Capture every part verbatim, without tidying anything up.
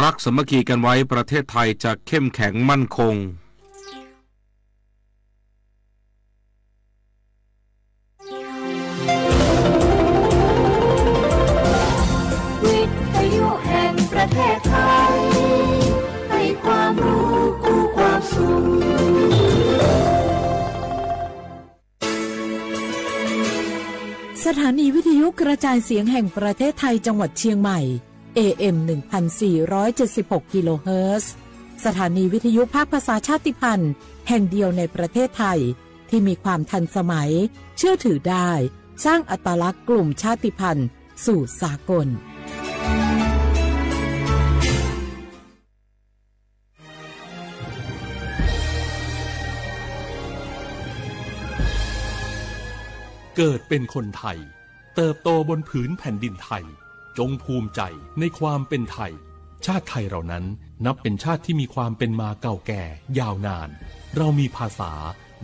รักสามัคคีกันไว้ ประเทศไทยจะเข้มแข็งมั่นคง วิทยุแห่งประเทศไทย ให้ความรู้คู่ความสุข สถานีวิทยุกระจายเสียงแห่งประเทศไทยจังหวัดเชียงใหม่ เอเอ็ม หนึ่งพันสี่ร้อยเจ็ดสิบหก กิโลเฮิรตซ์ สถานีวิทยุภาคภาษาชาติพันธุ์แห่งเดียวในประเทศไทย ที่มีความทันสมัย เชื่อถือได้ สร้างอัตลักษณ์กลุ่มชาติพันธุ์สู่สากล เกิดเป็นคนไทย เติบโตบนผืนแผ่นดินไทย จงภูมิใจในความเป็นไทย ชาติไทยเรานั้นนับเป็นชาติที่มีความเป็นมาเก่าแก่ยาวนาน เรามีภาษา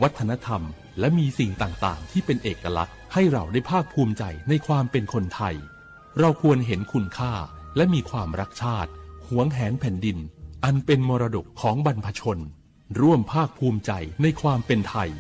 วัฒนธรรม และมีสิ่งต่างๆ ที่เป็นเอกลักษณ์ ให้เราได้ภาคภูมิใจในความเป็นคนไทย เราควรเห็นคุณค่า และมีความรักชาติ หวงแหนแผ่นดิน อันเป็นมรดกของบรรพชน ร่วมภาคภูมิใจในความเป็นไทย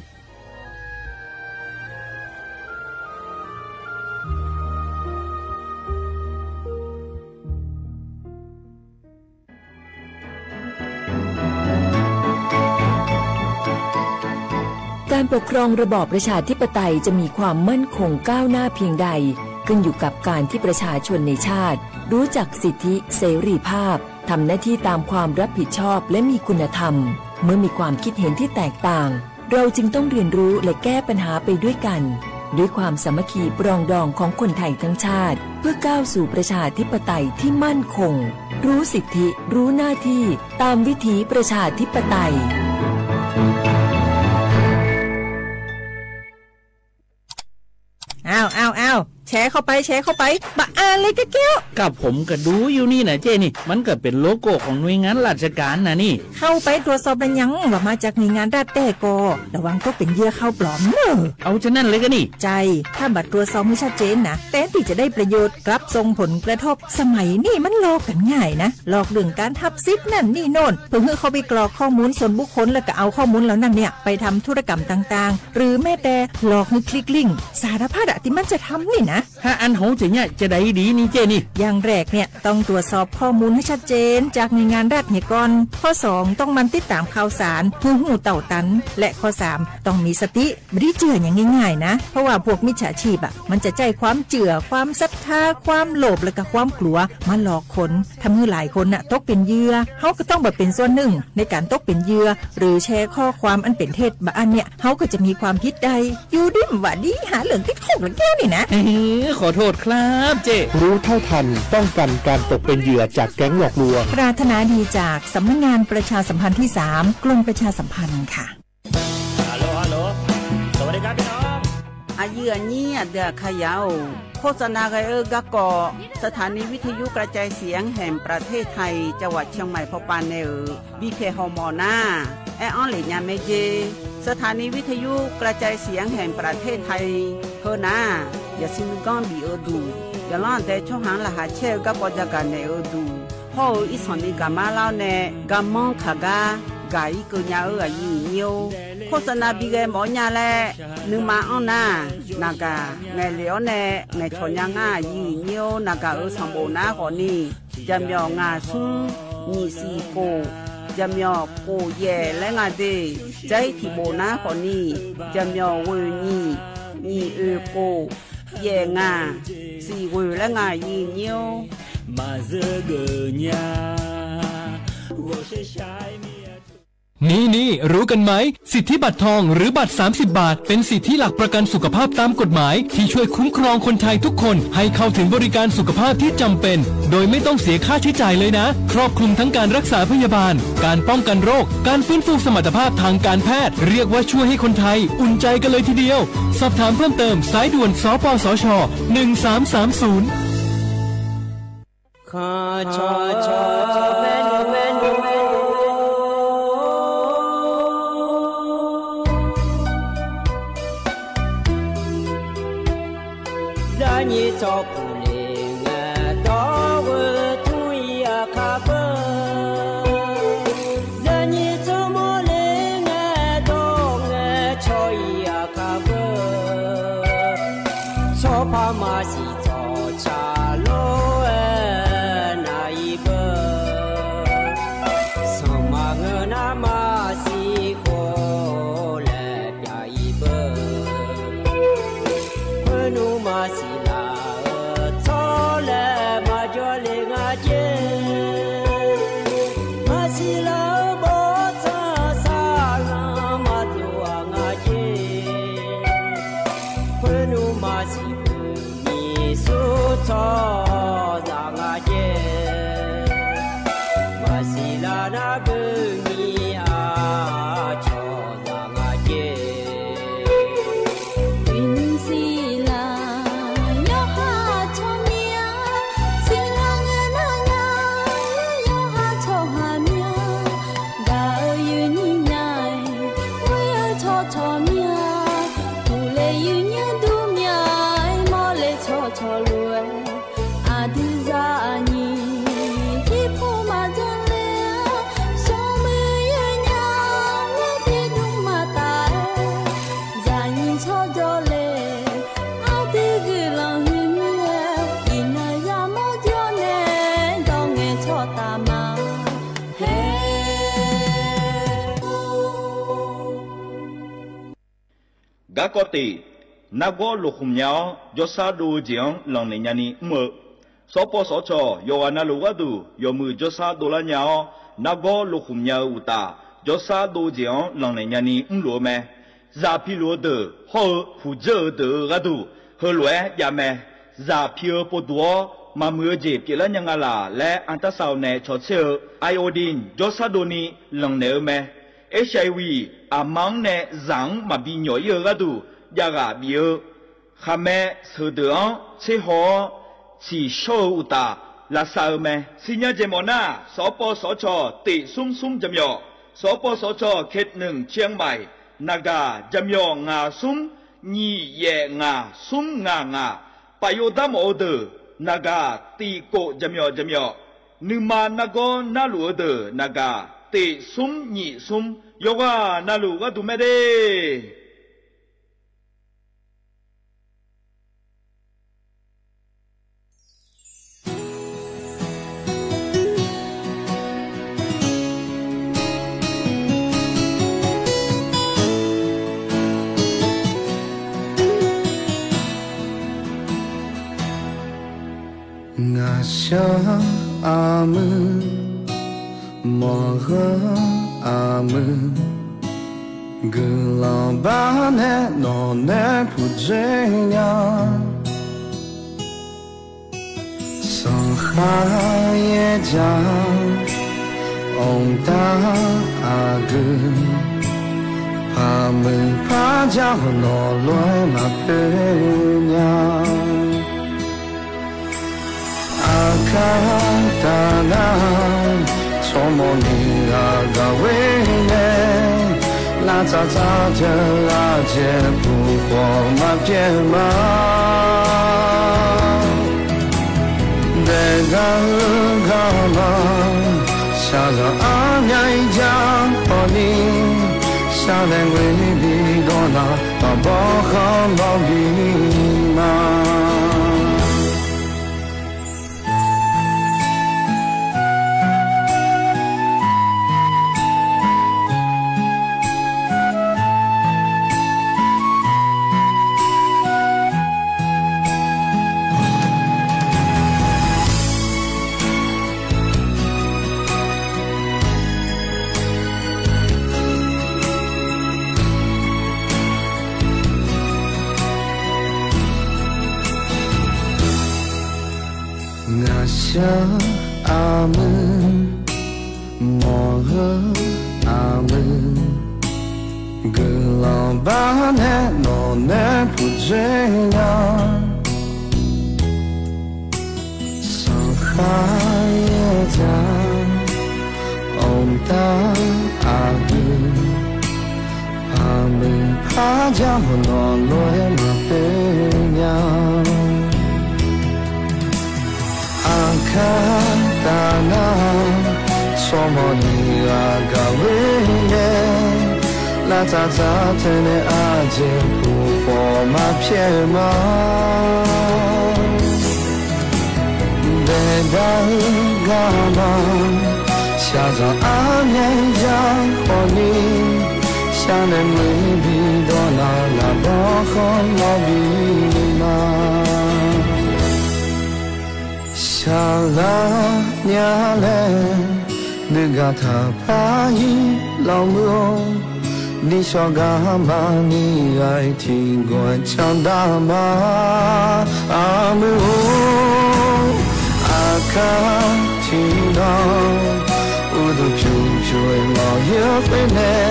การปกครองระบอบประชาธิปไตยจะมีความมั่นคงก้าวหน้าเพียงใด ขึ้นอยู่กับการที่ประชาชนในชาติ รู้จักสิทธิเสรีภาพ ทำหน้าที่ตามความรับผิดชอบและมีคุณธรรม เมื่อมีความคิดเห็นที่แตกต่าง เราจึงต้องเรียนรู้และแก้ปัญหาไปด้วยกัน ด้วยความสามัคคีปรองดองของคนไทยทั้งชาติ เพื่อก้าวสู่ประชาธิปไตยที่มั่นคง รู้สิทธิ รู้หน้าที่ ตามวิถีประชาธิปไตย อ้าว อ้าว อ้าว แชร์เข้าไป แชร์เข้าไป บะอ่านเลยกะเกี้ยว กับผมก็ดูอยู่นี่นะเจ้นี่ มันก็เป็นโลโก้ของหน่วยงานราชการนะนี่ เข้าไปตรวจสอบแล้วยัง ว่ามาจากหน่วยงานรัฐแต๊ก่อ ระวังตกเป็นเหยื่อข่าวปลอมเนอะ เอาฉะนั้นเลยก็นี่ ใช่ ถ้าบ่ตรวจสอบให้ชัดเจนนะ แทนที่จะได้ประโยชน์ กลับส่งผลกระทบ สมัยนี้มันหลอกกันง่ายนะ หลอกเรื่องการฮับสิทธิ์นั่นนี่โน่น เพื่อให้เข้าไปกรอกข้อมูลส่วนบุคคล แล้วก็เอาข้อมูลเหล่านั้นเนี่ย ไปทำธุรกรรมต่างๆ หรือแม้แต่หลอกให้คลิกลิงก์ สารพัดอะที่มันจะทำนี่นะ ถ้าอันโหจะเนี่ยจะได้ดีนี่เจ้นี่ อย่างแรกเนี่ย ต้องตรวจสอบข้อมูลให้ชัดเจนจากหน่วยงานรัฐเนี่ยก่อน ข้อสอง ต้องหมั่นติดตามข่าวสาร เพื่อฮู้เต่าตัน และข้อสาม ต้องมีสติ บ่ได้เจื่ออย่างง่ายๆนะ เพราะว่าพวกมิจฉาชีพอะ มันจะใช้ความเจื่อ ความศรัทธา ความโลภ และก็ความกลัว มาหลอกคน ทำให้หลายคนน่ะตกเป็นเหยื่อ เฮาก็ต้องบ่เป็นส่วนหนึ่งในการตกเป็นเหยื่อ หรือแชร์ข้อความอันเป็นเท็จ บะอันเนี่ย เฮาก็จะมีความผิดได้ อยู่ดีบ่าดี หาเรื่องติดคุกแล้วแกนี่นะ เฮ้ย ขอโทษครับเจ้ รู้เท่าทัน ป้องกันการตกเป็นเหยื่อจากแก๊งหลอกลวง ปรารถนาดีจากสำนักงานประชาสัมพันธ์ที่สาม กรมประชาสัมพันธ์ค่ะ Hello hello สวัสดีครับพี่น้อง Aqyuif aqnyir aqdui aqkaqyaq-or, โฆษณา ghae-eu garkawv สถานีวิทยุกระจายเสียงแห่งประเทศไทย จังหวัดเชียงใหม่ pawpav nae-euq bipyaeq hawmawf nar, aer-anr lef nya mae jer. สถานีวิทยุกระจายเสียงแห่งประเทศไทย heu nar, yaqsur nuiganr bif-eu duq, yaqlanr aqdae tsawrhaq-anr laqkhaq caer-eu garkawv jagaq naeq-eu duq, hawr-eu irsanq ni gaqmar lar-awr nae garmanr kaq gar gaq-ir keuv nya-eu aqyuif aqnyir-or, โฆษณา bi ghae mawf-awr nya laer nuima anr nar, naqgaq ngaeqlef-awr nae ngaeqcawq nya ngar aqyuif aqnyir-or, naqgaq-euq sanqbof nar khawfni, jaqmyawf ngaq smr nyiq siq khof, jaqmyawf khof yaef laer nga de. Jair tiq bof nar khawfni, jaqmyawf ghoeq nyiq, nyiq oeq khof, yaef ngaq, siq ghoeq laer nga aqyuif aqnyir-or. Maqzeur geuf nya, ghawqshaq shaq-aer mir-a. นี่ๆ รู้กันไหม สิทธิบัตรทองหรือบัตรสามสิบบาท เป็นสิทธิหลักประกันสุขภาพตามกฎหมายที่ช่วยคุ้มครองคนไทยทุกคนให้เข้าถึงบริการสุขภาพที่จำเป็น โดยไม่ต้องเสียค่าใช้จ่ายเลยนะ ครอบคลุมทั้งการรักษาพยาบาล การป้องกันโรค การฟื้นฟูสมรรถภาพทางการแพทย์ เรียกว่าช่วยให้คนไทยอุ่นใจกันเลยทีเดียว สอบถามเพิ่มเติม สายด่วน สปสช หนึ่งสามสามศูนย์ Zaqnyiq tsawrpuq le ngae dawr-eu tmr-ir aqkar beu. Zaqnyiq tsawrmawr le ngae dawr ngae cawq-ir aqkar beu. Tsawrpar maqsiq tsawqtsaq lor-aer nar-ir beu. Sanqma ngeur nar maqsiq khof laer pyav-ir beu. Khoernmr maqsiq laf-eu tsawrlae maqjawr le nga jer. Maqsiq laf-eu bawrtsanq saqlanq maqdov-aq nga jer. Khoernmr maqsiq beu nyiq smr tsawrhaqzaq nga jer. Maqsiq laf nar beu nyiq aqcawq zaq nga jer. Uiqnymr siqlaq yawqha tsawrmyanr, siqlaq ngae nar nya yawqha tsawrhaq myanr. Gaq-eu yuifnyir nya-aer, ghoer-eu tsawrcawq myanr, uqle yuifnyir dur myanr-aer, mawrle tsawrcawq lof-aer, aqdui zaqnyiq irpov maqjan le-a, smrmuiq yawnya-aer tiqdmr maqtaf-aer, zaqnyiq tsawrjawr le, aqdui guiqlanq huiqmir-aer, iqnan yamawr jawr nae, dawr ngae tsawrtaf ma. Garkawv tiq, nargawr loqkhmq nya-awr jawrshar dov-eu jeq-anr lanqnaeq nyani mr-eu, sawrpawv sawrcawq yawqghaq navluf gharduq yawmuiq jawrshar dovlar nya-awr, nargawr loqkhmq nya-eu uqtaf, jawrshar dov-eu jeq-anr lanqnaeq nyani mrluf-eu mae. Zaq piluf-eu deuq hawr-eu puqdzeur-eu deuq-euq gharduq heulof-aer jav mae. Zaq pi-eu povduq-awr maqmuiq-eu jeq pyeuflar nya nga laq laer artarsar-eu nae cawtser-eu iodine jawrshar dovni lanqnaeq-eu mae. Hiv, aqma-anr nae zaq-anr maqbi nyawq ir-eu gharduq javghaq bif-eu, khaqmae sheuqdeuq-anr tserhaw-awr tsiqshawr-eu uqtaf lavsav-eu mae. Sirnya jeq mawf nar, sawqpawv sawqcawq tiq smr smr jaqmyawf, sawqpawv sawqcawq เขตหนึ่ง เชียงใหม่ naqgaq jaqmyawf ngaq smr nyiq yaef ngaq smr ngaq ngaq, paf yov dar mawf-eu deuq naqgaq tiq kof jaqmyawf jaqmyawf, nuima nargawr narluf-eu deuq naqgaq tiq smr nyiq smr, yawqghaq navluf gharduq mae de. Ngaqshaq armuir, mawqgheur armuir, guiqlanq bar nae nawq nae puqdzoer nya. Sanqkhaq yaerjaq, mqtav aqgeu, paqmuiq parjaq hawq nawq lof-aer maqpoer nya. Aqkar taf nar, tsawrmawr ni ghaq gaq ghoer nae, lavtsaf tsaf teu aqjeq puq khawf maqpyaeq ma. Daeqgar-eu garma, shaqzanq armya-ir jar khawf ni, sharlaeq ghoe bi dawq nar, maqbawr khanr bawr bi ma. Jar aqmuiq, mawq-eu aqmuiq, guiqlanq bar nae nawqnae puqdzoer nya. Sanqkhar yaer ja, mqtav aqdui, aqmuiq par ja hawq nawq lof-aer maqpyeuf nya. Aqkar taf nar, tsawrmawq ni ghaq gaq ghoer nae, lavtsaf tsaf teunae aqjeq puqpawf maqpyaeq ma. Daeqdar-eu garma, shaqzanq armyaer yar khawf ni, sharnaeq muiq bi dawq nar, ngaq dawr khanr lawr bi ma. Shaqlar nya laer, nuigaq taqpar-ir lawmuir-or, nishawq garma ni ghaq-iq tiqgawq-aer candav ma. Aqmuiq-or, aqkar tiqnan, uqduq pyuq pyuq-aer mawq-ir khoer nae,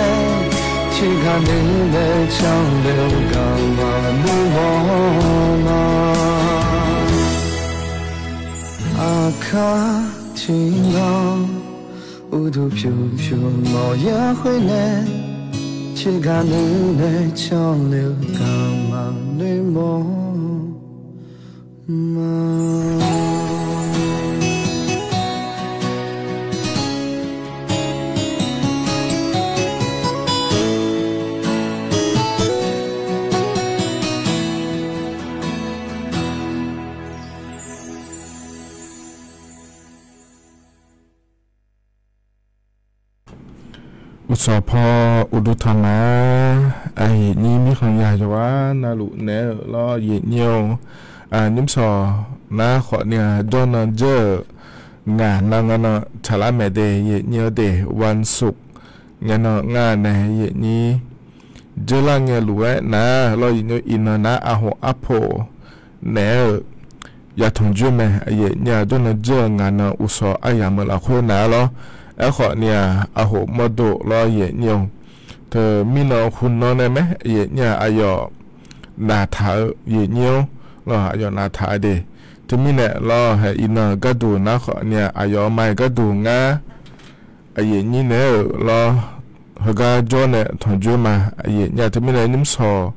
tiqghaq nuinae canluf-eu garma nuimawr ma. Aqkar tiqnan, uqduq pyuq pyuq mawq-ir khoer nae, tiqghaq nuinae canluf-eu garma nuimawr ma. Uqsawq paw uqduq tanq ma-aer, aqyuif nyir mirkhanq yaq yawqghaq navluf naeq-aer-euq lawr, aqyuif nyir-or. Nymrsawq nar khawf ni-aq, jawrnan dzeur-euq ngaq nan nga nan tsaqlar maeq de, aqyuif nyir-eu de, วันศุกร์ ngae nan nga nae aqyuif nyir dzeurlar ngae luf-aer nar lawr, aqyuif nyir-or, iqnan nar aqhof arpoq naeq-aer-euq yatanq joer mae, aqyuif nyir-aq, jawrnan dzeur-eu ngaq nan uqsawq aryamq-eu lafkhoer nar lawr. Aerkhawf ni-aq, aqhof mawrdo lawr, aqyuif nyir-or. Teu mirnan hunan nae mae, aqyuif nyir-aq, aqyawf naqtaq-eu, aqyuif nyir-or, lawr, aqyawf naqtaq-eu de. Teumirnae lawr, hae iqnan-euq gharduq nar khawf ni-aq, aqyawf ma-euq gharduq ngar aqyuif nyir naeq-aer-euq lawr, heugar jawr nae tanqjoer ma, aqyuif nyir-aq. Teumirnae nymrsawq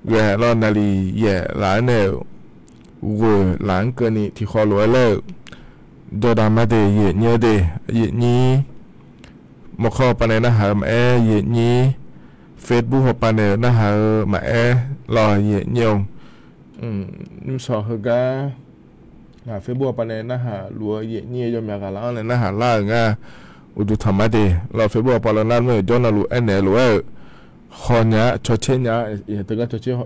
ghae lawr, naqliq yaef laf-aer nae-euq ghoeq laf-anr keuvni tiqkhawf lof-aer laer-euq jawrdav ma de, aqyuif nyir-eu de, aqyuif nyir mawrkawr hawpav nae narhaq-eu maqaer, aqyuif nyir Facebook hawpav nae narhaq-eu maqaer, lawr, aqyuif nyir-or. Nymrsawq heugar Facebook hawpav nae narhaq luf-eu aqyuif nyir yawmyaq ghaq laf-anr nae narhaq lar-euq nga. Uqduq tanq ma de, lawr, Facebook hawpav lawr nar mr-euq jawr navluf aernaeq lof-aer-euq hawnya-a, cawtser nya-a, teugar cawtser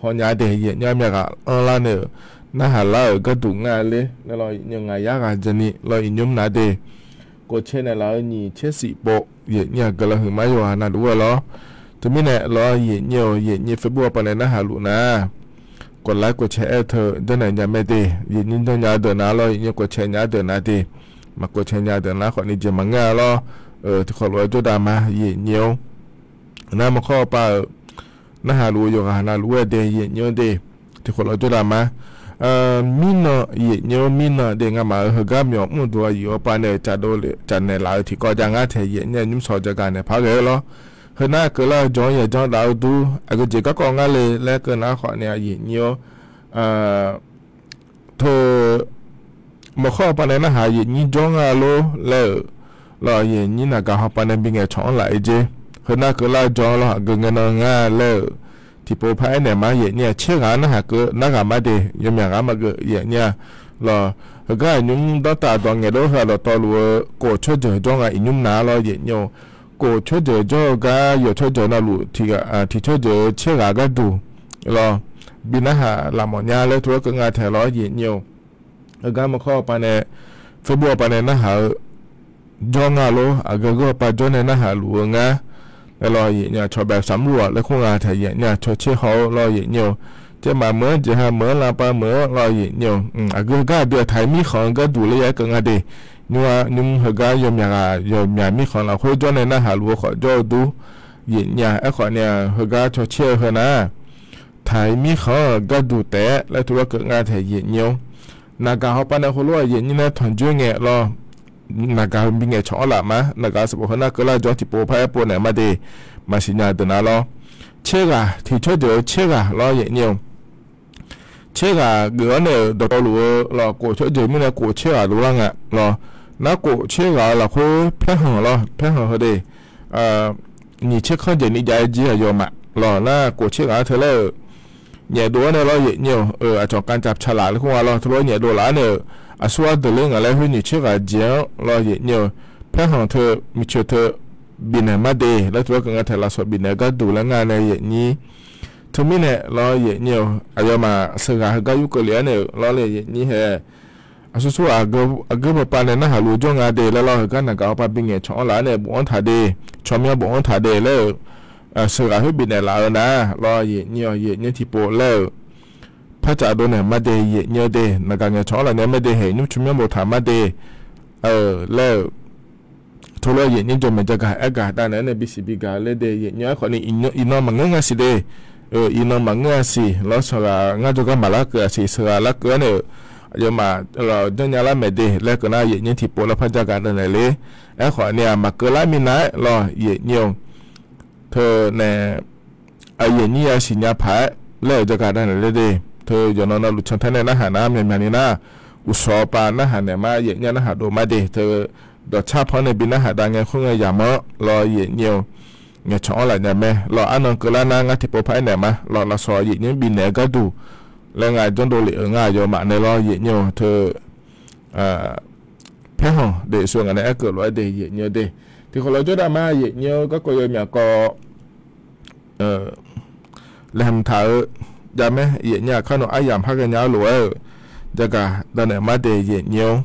hawnya-a de, aqyuif nyir myaq ghaq anrlar nae-euq narhaq lar-euq gharduq nga ler laer lawr, aqyuif nyir ngaq yar ghaq jani lawr, aqyuif nyir mr nar de. Kov caer naeq laf-eu nyiq caer sif pov, aqyuif nyir-aq, guiqlanq huiqma yawqghaq navluf-aer lawr. Teumirnae lawr, aqyuif nyir-or, aqyuif nyir Facebook hawpav nae narhaq luf nar, kov lar kov caer-aer teu janrnaeq nya mae de, aqyuif nyir janrnya deuq nar lawr, aqyuif nyir kov caer nya deuq nar de. Maqkov caer nya deuq nar khawf ni jeq maqngeur-a lawr. Tiqkhawf lof-aer jawrdav ma, aqyuif nyir-or. Nar mawrkawr hawpav-euq narhaq luf-eu yawqghaq navluf-aer de, aqyuif nyir-or de. Tiqkhawf lof-aer jawrdav ma. Mirnan, aqyuif nyir-or, mirnan de, ngamaf-euq heugar myawq mr duq-eu aqyuif hawpav nae-euq cafdov le cafnaeq laf-eu tiqkawv jav ngar taeq, aqyuif nyir-aq, nymrsawq jagaq naeq par ghae-eu lawr. Heunar keuvlar-eu jawr-anr yajanr dav-eu dur, aqgeujeq garkawv ngar le laer keuv nar khawf ni, aqyuif nyir-or, teu mawrkawr hawpav nae narhaq aqyuif nyir jawr nga lor laer-euq lawr, aqyuif nyir naq gaq hawpav nae bi ngaeq cawq-anr laf-ir jer. Heunar keuvlar-eu jawr-anr lawr, aqgeu ngae nan nga laer-euq tiqpov par aernaeq ma, aqyuif nyir-aq, tser ghaq-anr narhaq keuv narghaq ma de, yawmyaq ghaq maqgeuf, aqyuif nyir-aq. Lawr, heugar aqnymr danrtaf dawq ngaeqdov heu-aq dawqtawvluf-eu kof tsawrjeuq jawr nga, iqnymr nar lawr, aqyuif nyir-or. Kof tsawrjeuq jawr-eu gar yawq tsawrjeuq navluf tiq ghaq tiq tsawrjeuq tser ghaq gharduq lawr, bi narhaq laf mawf nya laer tov-aer keuv nga taeq lawr, aqyuif nyir-or. Heugar mawrkawr hawpav nae, Facebook hawpav nae narhaq-eu jawr nga lor, aqgeu geur hawpav jawr nae narhaq luf-eu ngar. Laer lawr, aqyuif nyir-aq, cawq baef saq mrluf-aq laer kur nga taeq, aqyuif nyir-aq, cawq tser haw-eu lawr, aqyuif nyir-or. Jaev maf meuq-anr, jeqha meuq-anr, lavpav meuq-anr lawr, aqyuif nyir-or. Aqgeu heugar aqdui-aq taq-iq mirkhanq-eu gharduq laer ya-aer keuv nga de. Nymr-a, nymr heugar yawmyaq ghaq yawmyaq mirkhanq lafkhoer jawr nae narhaq luf-eu khawf jawr-eu dur. Aqyuif nyir-aq, aerkhawf ni-aq heugar cawcaer-eu heu nar, taq-iq mirkhanq-anr-euq gharduq taef-aer laer tov lawr keuv nga taeq, aqyuif nyir-or. Naqgaq hawpav nae heulof-aer aqyuif nyir nar tanqjoer ngae lawr. Naqgaq heu bi ngaeqcawq-anr laf ma. Naqgaq sanqbof heu nar keuvlar jawr tiqpov par-aer pov naeq ma de. Maqsiq nya deuq nar lawr. Tser ghaq, tiq tsawrjeuq-eu tser ghaq lawr, aqyuif nyir-or. Tser ghaq geuf-awr nae-euq dawqtawvluf-eu lawr, kof tsawrjeuq mirnae kof tser ghaq dovlar nga lawr. Nar kof tser ghaq-eu lafkhoer paerkhanq lawr, paerkhanq heu de. Nyiq tser kanr jeq ni jav-aer jir aqyawfmaf lawr. Nar kof tser ghaq-anr teu laer-euq nyaef dov-awr nae lawr, aqyuif nyir-or. Aqcawq kavcaf caqlaf laer khoer nga lawr, teulof-aer nyaef dov laf-awr nae-euq aqsur ghaq deuq ler ngaq laer khoer nyiq tser ghaq jeq-anr lawr, aqyuif nyir-or. Paerkhanq teu, miqcoeq teu bifnaeq ma de laer tov lawr keuv nga taeq, lafsawq bifnaeq-eu gharduq laer nga nae, aqyuif nyir. Teumirnae lawr, aqyuif nyir-or, aqyawfmaf sheuqghaq heugar yurkeuv lef-awr nae-euq lawr, aqyuif nyir hae. Aqsur sur aqgeu baqpav nae narhaq luf jawr nga de laer lawr, heugar naqgaq hawpav bi ngaeqcawq-anr laf-awr nae bofanr taq de. Tsawrmyanr bofanr taq de laer-euq sheuqghaq khoer bifnaeq laf-eu nar lawr, aqyuif nyir-or, aqyuif nyir tiqpov laer-euq par caf dov naeq ma de, aqyuif nyir-or de. Naqgaq ngaeqcawq-anr laf nae ma de, haeq nymr tsawrmyanr boftaq ma de laer-euq tov lawr, aqyuif nyir jawr maeq jagaq aergaq dav naeq-aer nae bisiq bigaq-eu laer de, aqyuif nyir-or. Aerkhawf ni iqnan maqngeur nga siq de. Iqnan maqngeur-a siq lawr, sheuqghaq ngar jawrgar maqlar keuv-a siq, sheuqghaq larkeuv-awr nae-euq aqyawfmaf janrnya lar maeq de laer keuv nar, aqyuif nyir tiqpov lawr par jagaq dav naeq ler. Aerkhawf ni-aq maqkeuv lar minav-aer lawr, aqyuif nyir-or. Teu nae aqyuif nyir yasiq nya paq-aer laer-euq jagaq dav naeq ler de. Teu yawqnan navluf cantae nae narhaq nar, myaqmyaq ni nar, uqshawq pav narhaq naeq ma, aqyuif nyir-or, narhaq dov ma de. Teu dawqcar panr nae bi narhaq dav ngae khoerngae yamq-anr lawr, aqyuif nyir-or. Ngaeqcawq-anr laf nya mae lawr, arnan keuvlar nar ngar tiqpov par aernaeq ma lawr, lafsawq aqyuif nyir bifnaeq-eu gharduq laer nga janrdov lef-euq ngar aqyawfmaf nae lawr, aqyuif nyir-or. Teu paerkhanq de, aqsur ngaq nae aerkeuv lof-aer de, aqyuif nyir-or de. Tiqkhawf lawr jawrdav ma, aqyuif nyir-or. Garkawv yawmyaq kawv laeqhmq taq-eu jav mae, aqyuif nyir-aq. Kar nawq aryamq par ghaenya-eu lof-aer-euq jagaq dav naeq ma de, aqyuif nyir-or.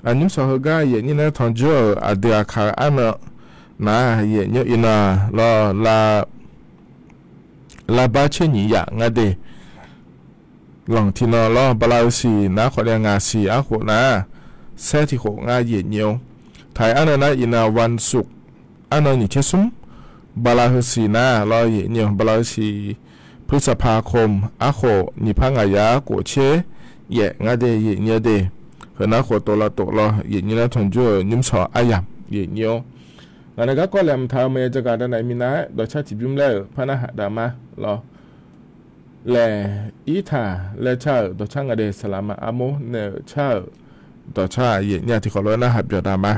Aqnymr sawq heugar aqyuif nyir nar tanqjawr-euq aqdui aqkaq-eu arnan nar, aqyuif nyir-or, iqnan lawr, lavbar tser nyiq yaf nga de. Lanq tiqnan lawr, bala-eu siq nar khawf ni ngaq siq arkhof nar, saer tiqkhof ngar, aqyuif nyir-or. Taq-iq arnan nar iqnan วันศุกร์ arnan nyiq tser smr, bala heu siq nar lawr, aqyuif nyir-or. Bala-eu siq พฤษภาคม arkhof nyiq par ngaq yaf khof tser yaef ngar de, aqyuif nyir-or de. Heu nar khof tov lavtov lawr, aqyuif nyir nar tanqjawr-euq nymr sawq aryamq, aqyuif nyir-or. Ngaq nae garkawv laeqhmq taq-eu maqya jagaq dav naeq minav-aer dawqcar tiqbymr laer-euq par narhaq dav ma lawr. Laeq irtaq laer car-euq dawqcar nga de, saqlaqma armur nae-euq car-euq dawqcar, aqyuif nyir-aq. Tiqkhawf lof-aer narhaq byawq dav ma.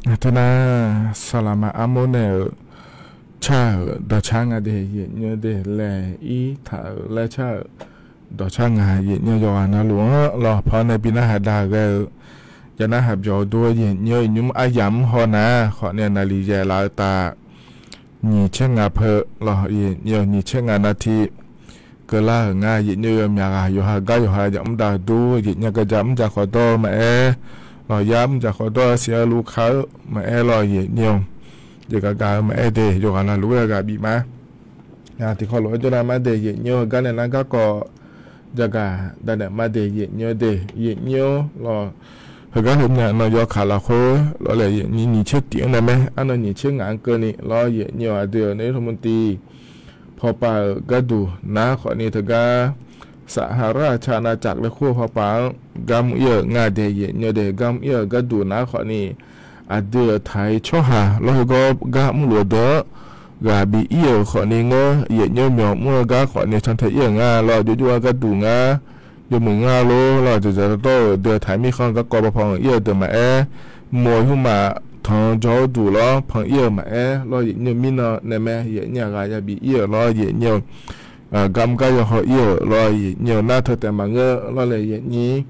Teunar, saqlaqma armawr nae-euq car-euq dawqcar nga de, yaefnymr de, laeq-ir taq-euq laer car-euq dawqcar nga, yaefnymr yawqghaq navluf-anr lawq, pannae bi narhaq dav ghae-eu, ya narhaq byawq-eu dur-eu yaefnymr, iqnymr aryamq-anr haw nar khawfni naqliq yaeq laf-eu taf, nyiq tser ngaq peu lawq, yaefnymr nyiq tser ngaq navti keuvlar-euq nga, yaefnymr yawmyaq ghaq yawqha gar yawqha yamr dav-eu dur, yaefnymr garja mrjaq khawf dawr-eu maqaer, lawq, yar mrjaq khawf dawr-eu siq-eu luf ka-eu maqaer lawq, yaefnymr jeqgaq gaq-eu maqaer de, yawqghaq navluf-aer ghaq bif ma. Tiqkawv lof-aer jawrnav ma de, yaefnymr heugar nae nar garkawv jagaq dav naeq ma de, yaefnymr de, yaefnymr lawq. Heugar heumya nan yawkaq lafkhoer lawq laeq, yaefnymr nyiq tser tif-anr nae mae, arnan nyiq tser ngaq-anr keuvni lawr, yaefnymr aqdui-euq nae yawr tmr tiv pawpav-euq garduq nar khawfni teugar Saqhaqlar aqcaq navcaq laer kur-eu pawpav-anr gar mr-ir-euq nga de, yaefnymr de, gar mr-ir-euq garduq nar khawfni aqdui-euq taq-ir tsawrhaq lawr heugawr gar mrluf-eu deuq-anr ghaq bif-ir-euq khawfni ngeur, yaefnymr myawq mr-eu gar khawfni cantae-ir-euq nga lawr, jovjov-aer garduq ngar yawmuiq ngar lor lawr, dzaqdzaq dawr-euq deuq taq-ir mirkhanq garkawv bapaw-anr ir-eu deuq maqaer, mq-euq hmqmaq tanq-eu jawr-eu duq lawr pan-ir-euq maqaer lawr, yaefnymr mirnan nae mae, yaefnymr aqghaq yabif-ir-euq lawr, yaefnymr gar mr gar yawhaw-ir-euq lawr, yaefnymr nar teu taef maqngeur lawr laeq, yaefnymr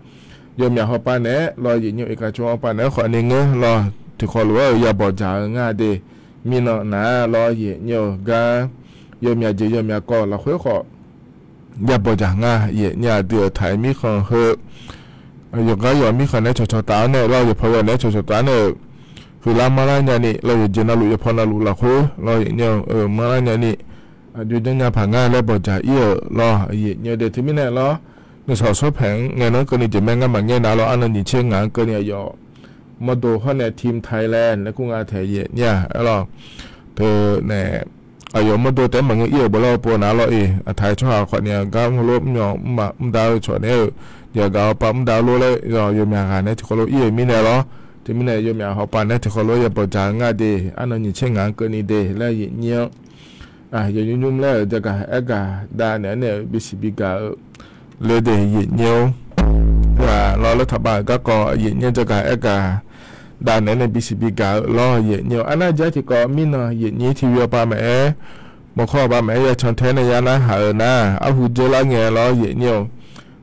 yawmyaq hawpav naeq-aer lawr, yaefnymr iqkaq cawq hawpav naeq-aer khawfni ngeur lawr, tiqkawv lof-aer-euq yabawq dzaq-eu nga de, mirnan nar lawr, yaefnymr-eu gar yawmyaq jeq yawmyaq kawv lafkhoer khawf yabawq dzaq nga, yaefnymr aqdui-euq taq-ir mirkhanq heu yawqgar yawq mirkhanq nae cawqcawq taf-anr nae lawr, yawqpaw yawq nae cawqcawq taf-anr nae-euq huiqlar manrlar nyani lawr, yawqjeq navluf yawqpaw navluf lafkhoer lawr, yaefnymr-eu manrlar nyani aqjox janrnya paq ngar laer bawqdzaq-ir-euq lawr, yaefnymr de. Teumirnae lawr, nuisawq sawrpaeq-anr ngaenan keuvni jeq mae, ngar maqngaer nar lawr, arnan nyiq tser ngaq-anr keuvni aqyawf mawrdo hawr nae team Thailand laer kur nga taeq, yaefnymr-aq aer lawr, teu nae aqyawf mawrdo taef-aer maqngeur ir-euq bawlar-eu pov nar lawr-iq, aqtaq-ir tsawrhaq khawfni-aq gar mrlof mrmyawq mrmaf mrdav-eu cawq naeq-eu jeq aqgaf hawpav mrdav lof laer yawmyaq ghaq nae tiqkawv lof ir-euq mirnae lawr, teumirnae yawmyaq hawpav nae tiqkawv lof-aer yabawq dzaq-eu nga de, arnan nyiq tser ngaq-anr keuvni de laer yaefnymr-anr yawqnymr nymr laer-euq jagaq aergaq dav naeq-aer nae-euq bisiq bigaq-eu le de, yaefnymr-or. Lawr laer taqbav-euq garkawv yaefnymr jagaq aergaq dav naeq-aer nae bisiq bigaq-eu lawr, yaefnymr-or. Arnar jar tiqkawv mirnan yaefnymr tiqvi-awr pav maqaer, mawrkawr-awr pav maqaer, yacan tae nae ya narhaq-eu nar arhu dzeurlar ngae lawr, yaefnymr-or.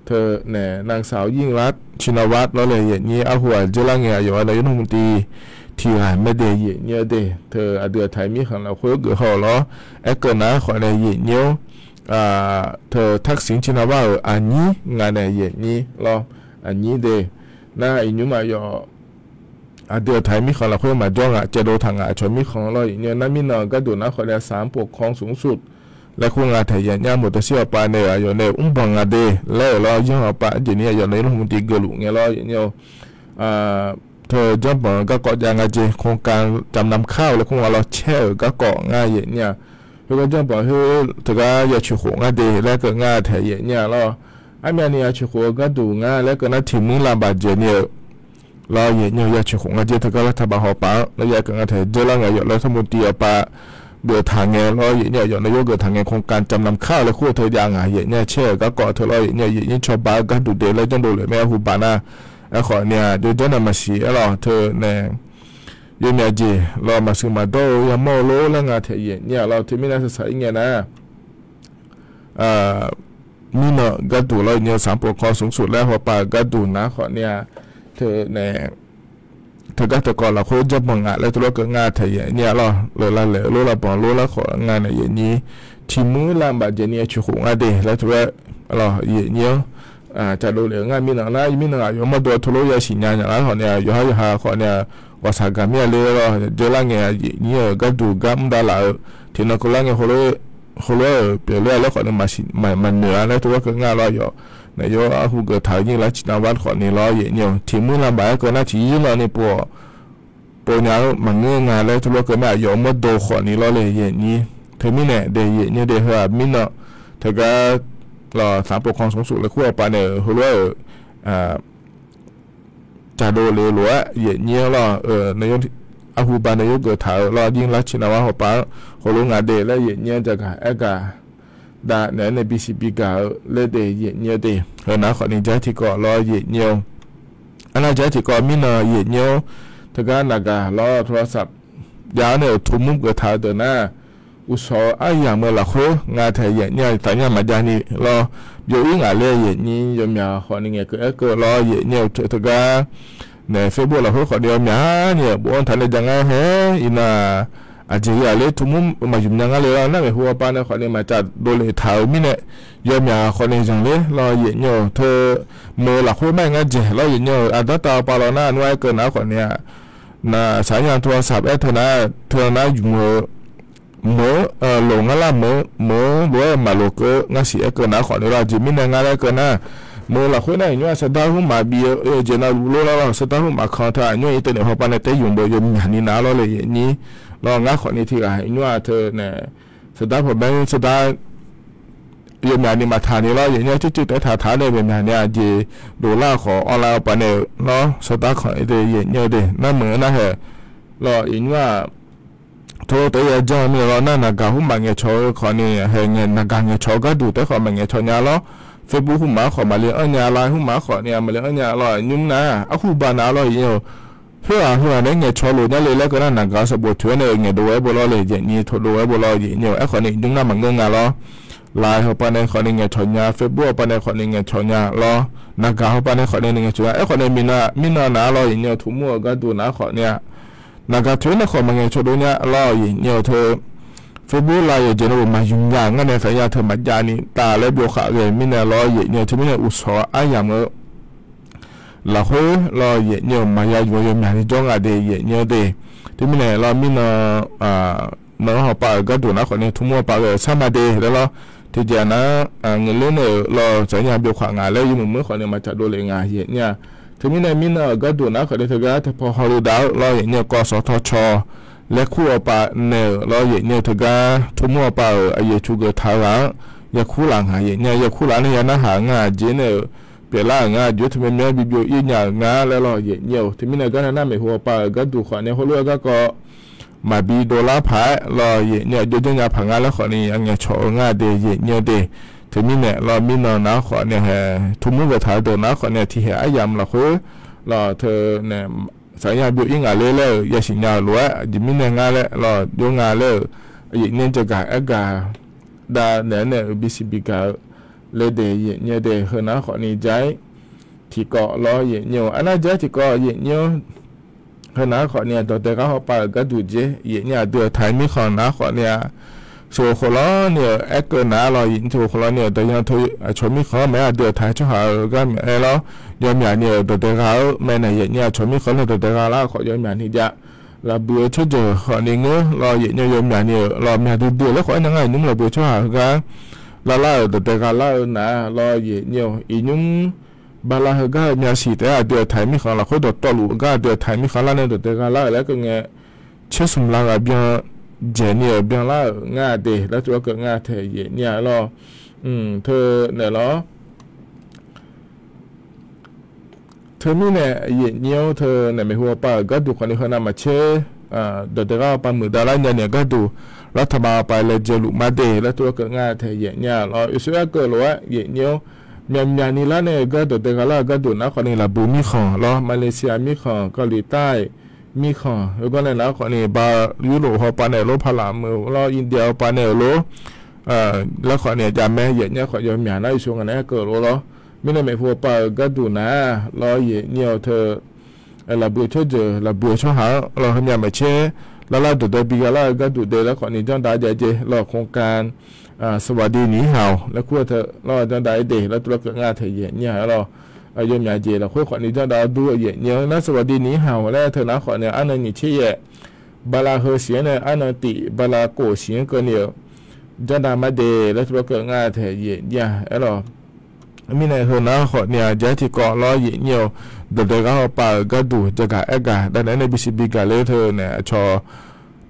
Teu naeq นางสาว ยิ่งลักษณ์ ชินวัตร lawr laeq, yaefnymr arhu-aq dzeurlar ngae aqyawf-anr nae yawnmr mqtiv tiqghaq mae de, yaefnymr-or de. Teu aqdui aqtaq-ir mirkhanq lafkhoer geuf haw-euq lawr, aerkeuv nar-aer khawf nae yaefnymr-or. Teu ทักษิณ ชินวัตร-euq aqnyir nga nae yaefnymr lawr, aqnyir de. Nar iqnymr aqyawf aqdui aqtaq-ir mirkhanq lafkhoer maqjawr ngaq caevdov taq ngaq aqcawq mirkhanq lawr, yaefnymr-or. Nar mirnan-euq gharduq nar khawf nae ศาลปกครองสูงสุด laer kur nga taeq, yaefnymr-aq หมดอายุ-awr pav nae-euq aqyawf nae mrbawq nga de laer-euq lawr, yanr-awr pav arjeq ni aqyawf nae yawnmr mqtiv geufluf ngae lawr, yaefnymr-or. Teu janrbanq-eu garkawv jav nga jeq, โครงการจำนำข้าว laer kur nga lawr, caer-euq garkawv nga, yaefnymr-aq. Khoergar janrbanq khoer teugar ya coeq khof nga de laer keuv nga taeq, yaefnymr-aq lawr. Armyavni ya coeq khof-eu gharduq nga laer keuv nar, tiq muir lavbaf dzaeq ni-euq lawr, yaefnymr-or. Ya coeq khof nga jeq teugar lar taqbav hawpav-anr nae ya keuv nga taeq, dzeurlar ngae aqyawf nae yawnmr mqtiv-awr pav geuf taq ngae lawr, yaefnymr-or. Aqyawf nae yawnmr geuf taq ngae โครงการจำนำข้าว laer kur-eu teu jav ngaq, yaefnymr-or. Caer-euq garkawv teu lawr, yaefnymr-or. Yaefnymr cawba-eu gharduq de laer janrdov lef mae, arhu baq nar. Aerkhawf ni-aq jov janr nae maqsiq aer lawr, teu nae yawmyaq jeq lawr maqsiq maqdawr-eu yamawr-eu lor laer nga taeq, yaefnymr-aq lawr. Teumirnae saqsaq-ir ngae nar mirnan gharduq lawr, yaefnymr-or. ศาลปกครองสูงสุด laer hawpav-euq gharduq nar khawf ni-aq, teu nae teugar teukawv lafkhoer janrbanq ngaq laer teulof-aer keuv nga taeq, yaefnymr-aq lawr. Leuflar laeq-eu lor lavbanq lor laer khawf nga nae yaefnymr, tiq muir lavbaf dzaeq ni ya coeq khof nga de laer teulof-aer lawr, yaefnymr-or. Caqdov lef-eu ngar mirnan nar, mirnan aqyawf mawrdo teulof ya siqnya nya lar khawf ni-aq, yawqhar yawqha khawf ni-aq, ghawqshaq gaqmir-a ler lawr, dzeurlar ngae yaefnymr-euq gharduq gar mr davlaf-eu tiqnan keuvlar ngae heulof-aer-euq pyeufler-a laer khawf ni maqnoeq-a laer teulof-aer keuv nga lawr, aqyawf nae yaw arhu geuf taq-eu ยิ่งลักษณ์ ชินวัตร khawf ni lawr, yaefnymr-or. Tiq muir lavbaf-aer keuv nar tiq yir lan ni pov-awq pov nya-eu maqngeur nga laer teulof-aer keuv mae, aqyawf mawrdo khawf ni lawr le, yaefnymr. Teumirnae de yaefnymr de heu-aq mirnan teugar lawr ศาลปกครองสูงสุด laer kur-awr pav nae-euq heulof-aer-euq caqdov lef-eu lof-aer yaefnymr-or lawr, arhu baq nae yawnmr geuf taq-eu lawr, ยิ่งลักษณ์ ชินวัตร hawpav-anr heulof nga de laer yaefnymr-or. Jaqgaq aergaq dav naeq-aer nae bisiq bigaq-eu laer de yaefnymr-or de. Heu nar khawf ni jar tiqkawv lawr yaefnymr-or. Arnar jar tiqkawv mirnan yaefnymr-or. teugar naqgaq lawr โทรศัพท์ jav-awr nae-euq tmur geuf taq-eu deuq nar, uqshawq-eu aryamq-eu lafkhoer nga taeq yaefnyir-a tafnyar maqjav ni lawr, byov-ir ngaq ler-eu yaefnyir yawmyaq khawfni ngaeqkeuv aerkeuv lawr yaefnyir-eu teugar nae Facebook lafkhoer khawfni yawmyaq ni-euq bofanr taq nae ja ngar hae. Iqnan aqjeq-iq aqler tmur maqymq nya ngar le lawr nar, maeqhu awpa nae khawfni maqcaf dovlef taq-euq mirnae, yawmyaq khawfni zanqler lawr yaefnyir-eu teu meuq-eu lafkhoer mar-aer ngar dzaeq lawr yaefnyir-euq aqdanr tav awpa lawr nar, nmr aerkeuv nar khawfni nar, saqnya โทรศัพท์ aer teu nar, teu nar ymq-eu meuq-eu loq ngar lar meuq-eu meuq-eu lof-aer maqloq keuv ngar siq aerkeuv nar khawfni lawr, aqjeq mirnae ngar laer keuv nar, meuq-eu lafkhoer nar iqnymr-aq sardar hmrmaf bif-eu jeq navluf lor lar lawr, sardar hmrmaf kan teu aqnymr-aq internet hawpa nae taef yumq beu yawmyaq ni nar lawr le yaefnyir lawr, ngar khawfni tiq ghaq iqnymr-aq teu nae sardar pawqbae sardar yawmyaq ni maqtaq ni lawr yaefnyir-a, cuivcuiv taef taq taq nae yawmyaq ni aqjeq dovlar khawf online awpa nae-euq lawr sardar kanq-eu de yaefnyir-eu de nar meuq-eu nar hae lawr iqnymr-aq tov taef-aer ya janr-eu mirnae lawr nar, naqgaq hmrmaf ngaeqcawq-eu khawfni hae ngae naqgaq ngaeqcawq-eu gharduq taef khawf maqngaeqcawq nya lawr, Facebook hmrmaf-anr khawf maqle anr nya, line hmrmaf-anr khawfni maqle anr nya lawr, nymr nar-aq arhu baq nar lawr yaefnyir-eu, khoerghaq khoerghaq nae ngaeqcawq lof nya le laer keuv nar, naqgaq sanqbof toeq-aer nae ngaeqdov ghae bo lawr le yaefnyir tov dov ghae bo lawr yaefnyir-eu, aerkhawfni nymr nar maqngeur nga lawr, line hawpa nae khawfni ngaeqcawq nya, Facebook hawpa nae khawfni ngaeqcawq nya lawr, naqgaq hawpa nae khawfni ngaeqcawq nya, aerkhawfni mirnan nar lawr yaefnyir-eu tmur-eu gharduq nar khawfni-aq naqgaq toeq-aer nae khawf maqngaeqcawq dov nya lawr yaefnyir-eu teu Facebook line yawqjeq navluf maqymq nya ngar nae saqnya teu maqjav ni taf laer byov khaq ghae mirnae lawr yaefnyir-eu teu mirnae uqshawq aryamq-eu lafkhoer lawr yaefnyir-eu maqya yuf-eu yawmyaq ni jawr nga de yaefnyir-eu de. Teumirnae lawr mirnan nan-anr hawpav-euq gharduq nar khawfni tmur hawpav ghae-euq sar ma de laer lawr, tiqjeq nar ngeur ler nae-euq lawr saqnya byov khaq ngaq laer yawmuiq muir khawfni maqcaf dovlef ngaq yaefnyir-a. Teumirnae mirnan-euq gharduq nar khawfni teugar taepaw hawluf daq-eu lawr yaefnyir-eu kawv sawq tawrcaw laer kur hawpav nae-euq lawr yaefnyir-eu teugar tmur hawpav-euq aqyuif cu geuf taq-eu ghaq-anr yakur laf ngaq yaefnyir-a, yakur laf nae ya narhaq ngar jeq nae-euq pyeuflar-euq ngar aqjox-aer teumae myanr bi byov-ir nya-euq ngar laer lawr yaefnyir-eu. Teumirnae gar nar nar maeqhu hawpav-euq gharduq khawfni heulof-aer garkawv maqbi dovlar paq-aer lawr yaefnyir-eu aqjox janr nya paq ngar laer khawfni ngaeqcawq-eu ngar de yaefnyir-eu de. Teumirnae lawr mirnan nar khawfni hae tmur geuf taq-eu deuq nar khawfni tiqhaeq aryamq lafkhoer lawr teu nae saqnya byov-ir ngaq ler laer-euq yasiq nya-euq lof-aer aqjeq mirnae ngar laer lawr jov nga laer-euq yaefnyir jagaq aergaq dav naeq-aer nae-euq bisiq bigaq-eu le de yaefnyir de. Heunar khawfni ja-ir tiqkawv lawr yaefnyir-eu arnar ja-ir tiqkawv yaefnyir-anr heunar khawfni dawqdae ghaq hawpav-euq gharduq jeq yaefnyir aqdui aqtaq-aer mirkhanq nar khawfni-a sheuq khof lawr ni-euq aerkeuv nar lawr yaefnyir sheuq khof lawr ni-euq dawqyan teu aqcawq mirkhanq-anr mae-aer aqdui aqtaq-aer tsawrhaq-euq gar myaef-aer lawr yawmyaq ni-euq dawqdae ghaq-eu mae naeq yaefnyir aqcawq mirkhanq nae dawqdae ghaq lar khawf yawmyaq ni jav laf buiq-eu tsawrjeuq khawfni ngeur lawr yaefnyir-eu yawmyaq ni-euq lawr myaq duidui-eu laer khawf aernar ngar iqnymr laf buiq-eu tsawrhaq heugar lar lar-euq dawqdae ghaq lar-eu nar lawr yaefnyir-eu iqnymr bala heugar-eu myavsiq taef-aer aqdui aqtaq-aer mirkhanq lafkhoer dawqtawvluf-eu gar aqdui aqtaq-aer mirkhanq lar nae dawqdae ghaq lar-euq laer keuv ngae tser smq lar ghaq byan dzaeq ni-euq byan lar-euq ngar de laer tov-aer keuv ngar taeq yaefnyir-a lawr. Teu naeq lawr Teumirnae yaefnyir-anr teu naeq maeqhu hawpav-euq gharduq khawfni heunav maqtser dawqdae ghaq hawpav muiqdav lar nya naeq gharduq lar taqma hawpav laejae luf mar de laer tov-aer keuv ngar taeq yaefnyir-a lawr. Yawshuif aerkeuv lof-aer yaefnyir-anr myaqmyaq ni lar nae-euq gar dawqdae ghaq lar-euq gharduq nar khawfni laf buiq mirkhanq lawr Malaysia mirkhanq Kali tai mirkhanq heugar nae nar khawfni ba Yurlof hawpav naeq-euq lor paqlaq meuq lawr India hawpav naeq-euq lor laer khawfni jav mae yaefnyir khawf yawmyaq nar yawshuif ngaq naeq-aer keuv lof lawr. Mirnae maeqhu hawpav-euq gharduq nar lawr yaefnyir-eu teu laf buiq-eu tsawrjeuq laf buiq-eu tsawrhaq-anr lawr heumyav maqtser lar lar dawqdae bi gha lar-eu gharduq de laer khawfni janrdav jav-aer jeq lawr โครงการ สวัสดีหนีห่าว laer kur-eu teu lawr janrdav-aer de laer tov-aer keuv ngar taeq yaefnyir-a lawr. Yawmyaq jeq lafkhoer khawfni janrdav dur-eu yaefnyir-anr nar สวัสดีหนีห่าว laer teu nar khawfni arnan nyiq tser yaef bala heu siq-anr nae arnan tif bala kof siq-anr keuvni-euq janrdav mar de laer tov-aer keuv ngar taeq yaefnyir-a aer lawr. Mirnae heunar khawfni-a jar tiqkawv lawr yaefnyir-eu dawqdae ghaq hawpav-euq gharduq jagaq aergaq dav naeq-aer nae bisiq bigaq ler teu naeq aqcawq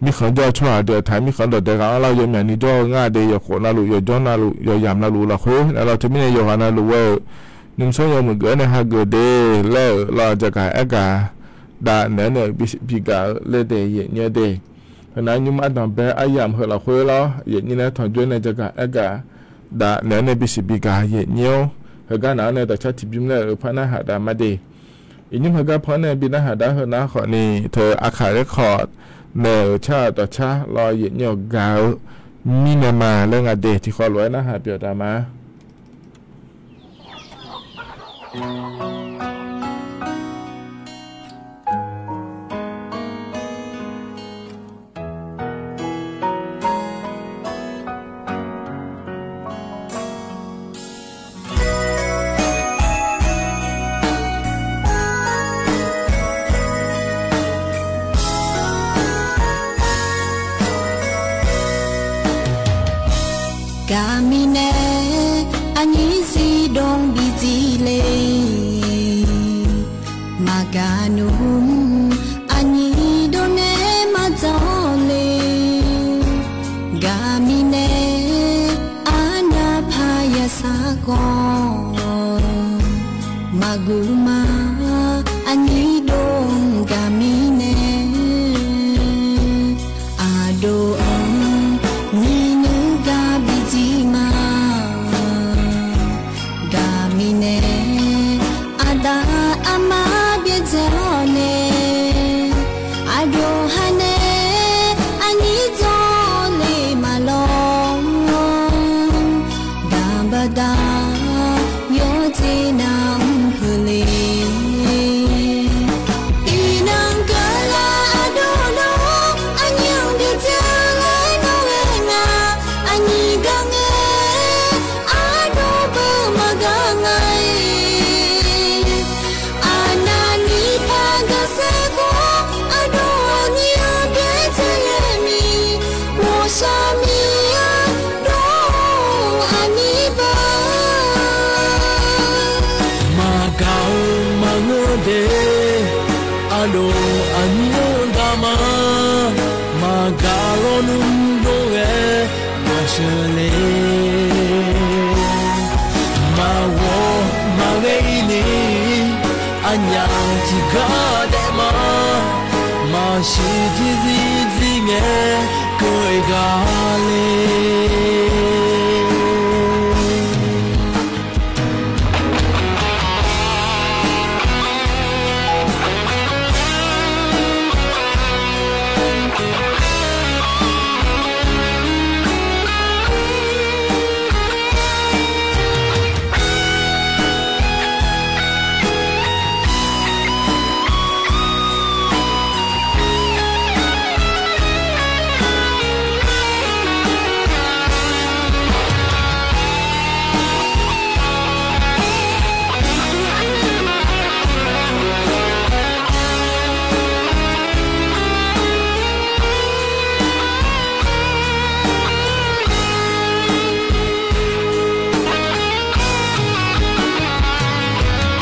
mirkhanq jawr-eu tsawrhaq deuq aqtaq mirkhanq dawqdae ghaq-anr lar-eu yawmyaq ni jawr-eu ngar de yawkhof navluf yawqjawr navluf yawqyamq navluf lafkhoer naeq lawr teumirnae yawqghaq navluf ghoe-euq nymrsanr yawmuiq geuf-aer nae hageuf de laer-euq lawr jagaq aergaq dav naeq-aer nae bisiq bigaq-eu ler de yaefnyir de. Heunar nymr ardanqbae aryamq heu lafkhoer lawr yaefnyir nae tanqjoer nae jagaq aergaq dav naeq-aer nae bisiq bigaq yaefnyir-anr heugar naq-anr nae dawqcar tiqbymr laer-euq par narhaq dav mar de. Iqnyir maqgar paw-anr nae bi narhaq dar heu nar khawfni, teu Aqkaq Record nae-euq car-euq dawqcar lawr yaeqnyir-awq gaq-eu mirnae ma laer nga de. Tiqkhawf lof-aer narhaq pyeuf taf ma. Gaqmirnae aqnyir zifdawq bidzir le. Maqgaq nmr aqnyir dawq nae maqdzawr le. Gaqmirnae arnavpaq yasar khawf maqguq ma. Aqnyir dawq gaqmirnae aqdawq-anr nyiq nuir gar bidzir ma. Gaqmirnae aqda aqma byaerdzae-awr nae, aqdawq ha nae aqnyir dzawr le maqlawr. Daq baqda yawdzer nar-anr peuq le. Iqnan keuvlar aqdawq nawr aqnyir-anr byaerdzae laer nawr ghae nga. Aqnyir gar ngae aqdawq beu maqgaq nga-iq. Aqnavni par gaqsaer khawf aqdawq aqnyir-anr byaerdzae laer miq ghawqshaq miqya dawq aqnyir beu. Maqgaq-eu maqngeur de, aqdawq aqnyir-anr daq ma. Maqgaq lawnmr dov ghae maqsheuq le. Maqghawq maqghae-ir ni aqnyaf tiqgar daef ma. Maqsiq tiqzir zir ngae keuv-eu gaq le.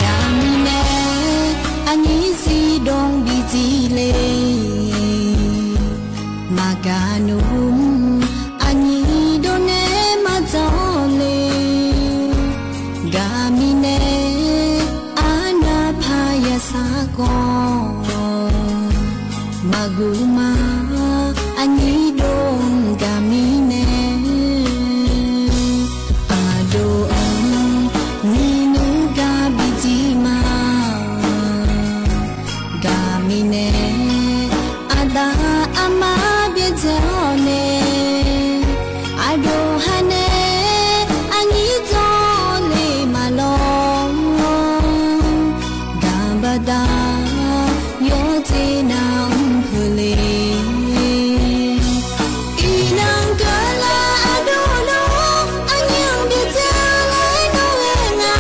Gaqmirnae aqnyir zifdawq bidzir le. Maqgaq nmr aqnyir dawq nae maqdzawr le. Gaqmirnae arnavpaq yasar khawf maqguq ma. Aqnyir dawq gaqmirnae aqdawq-anr nyiq nuir gar bidzir ma. Gaqmirnae aqda aqma byaerdzae-awr nae, aqdawq ha nae aqnyir dzawr le maqlawr. Daq baqda yawdzer nar-anr peuq le. Iqnan keuvlar aqdawq nawr aqnyir-anr byaerdzae laer nawr ghae nga.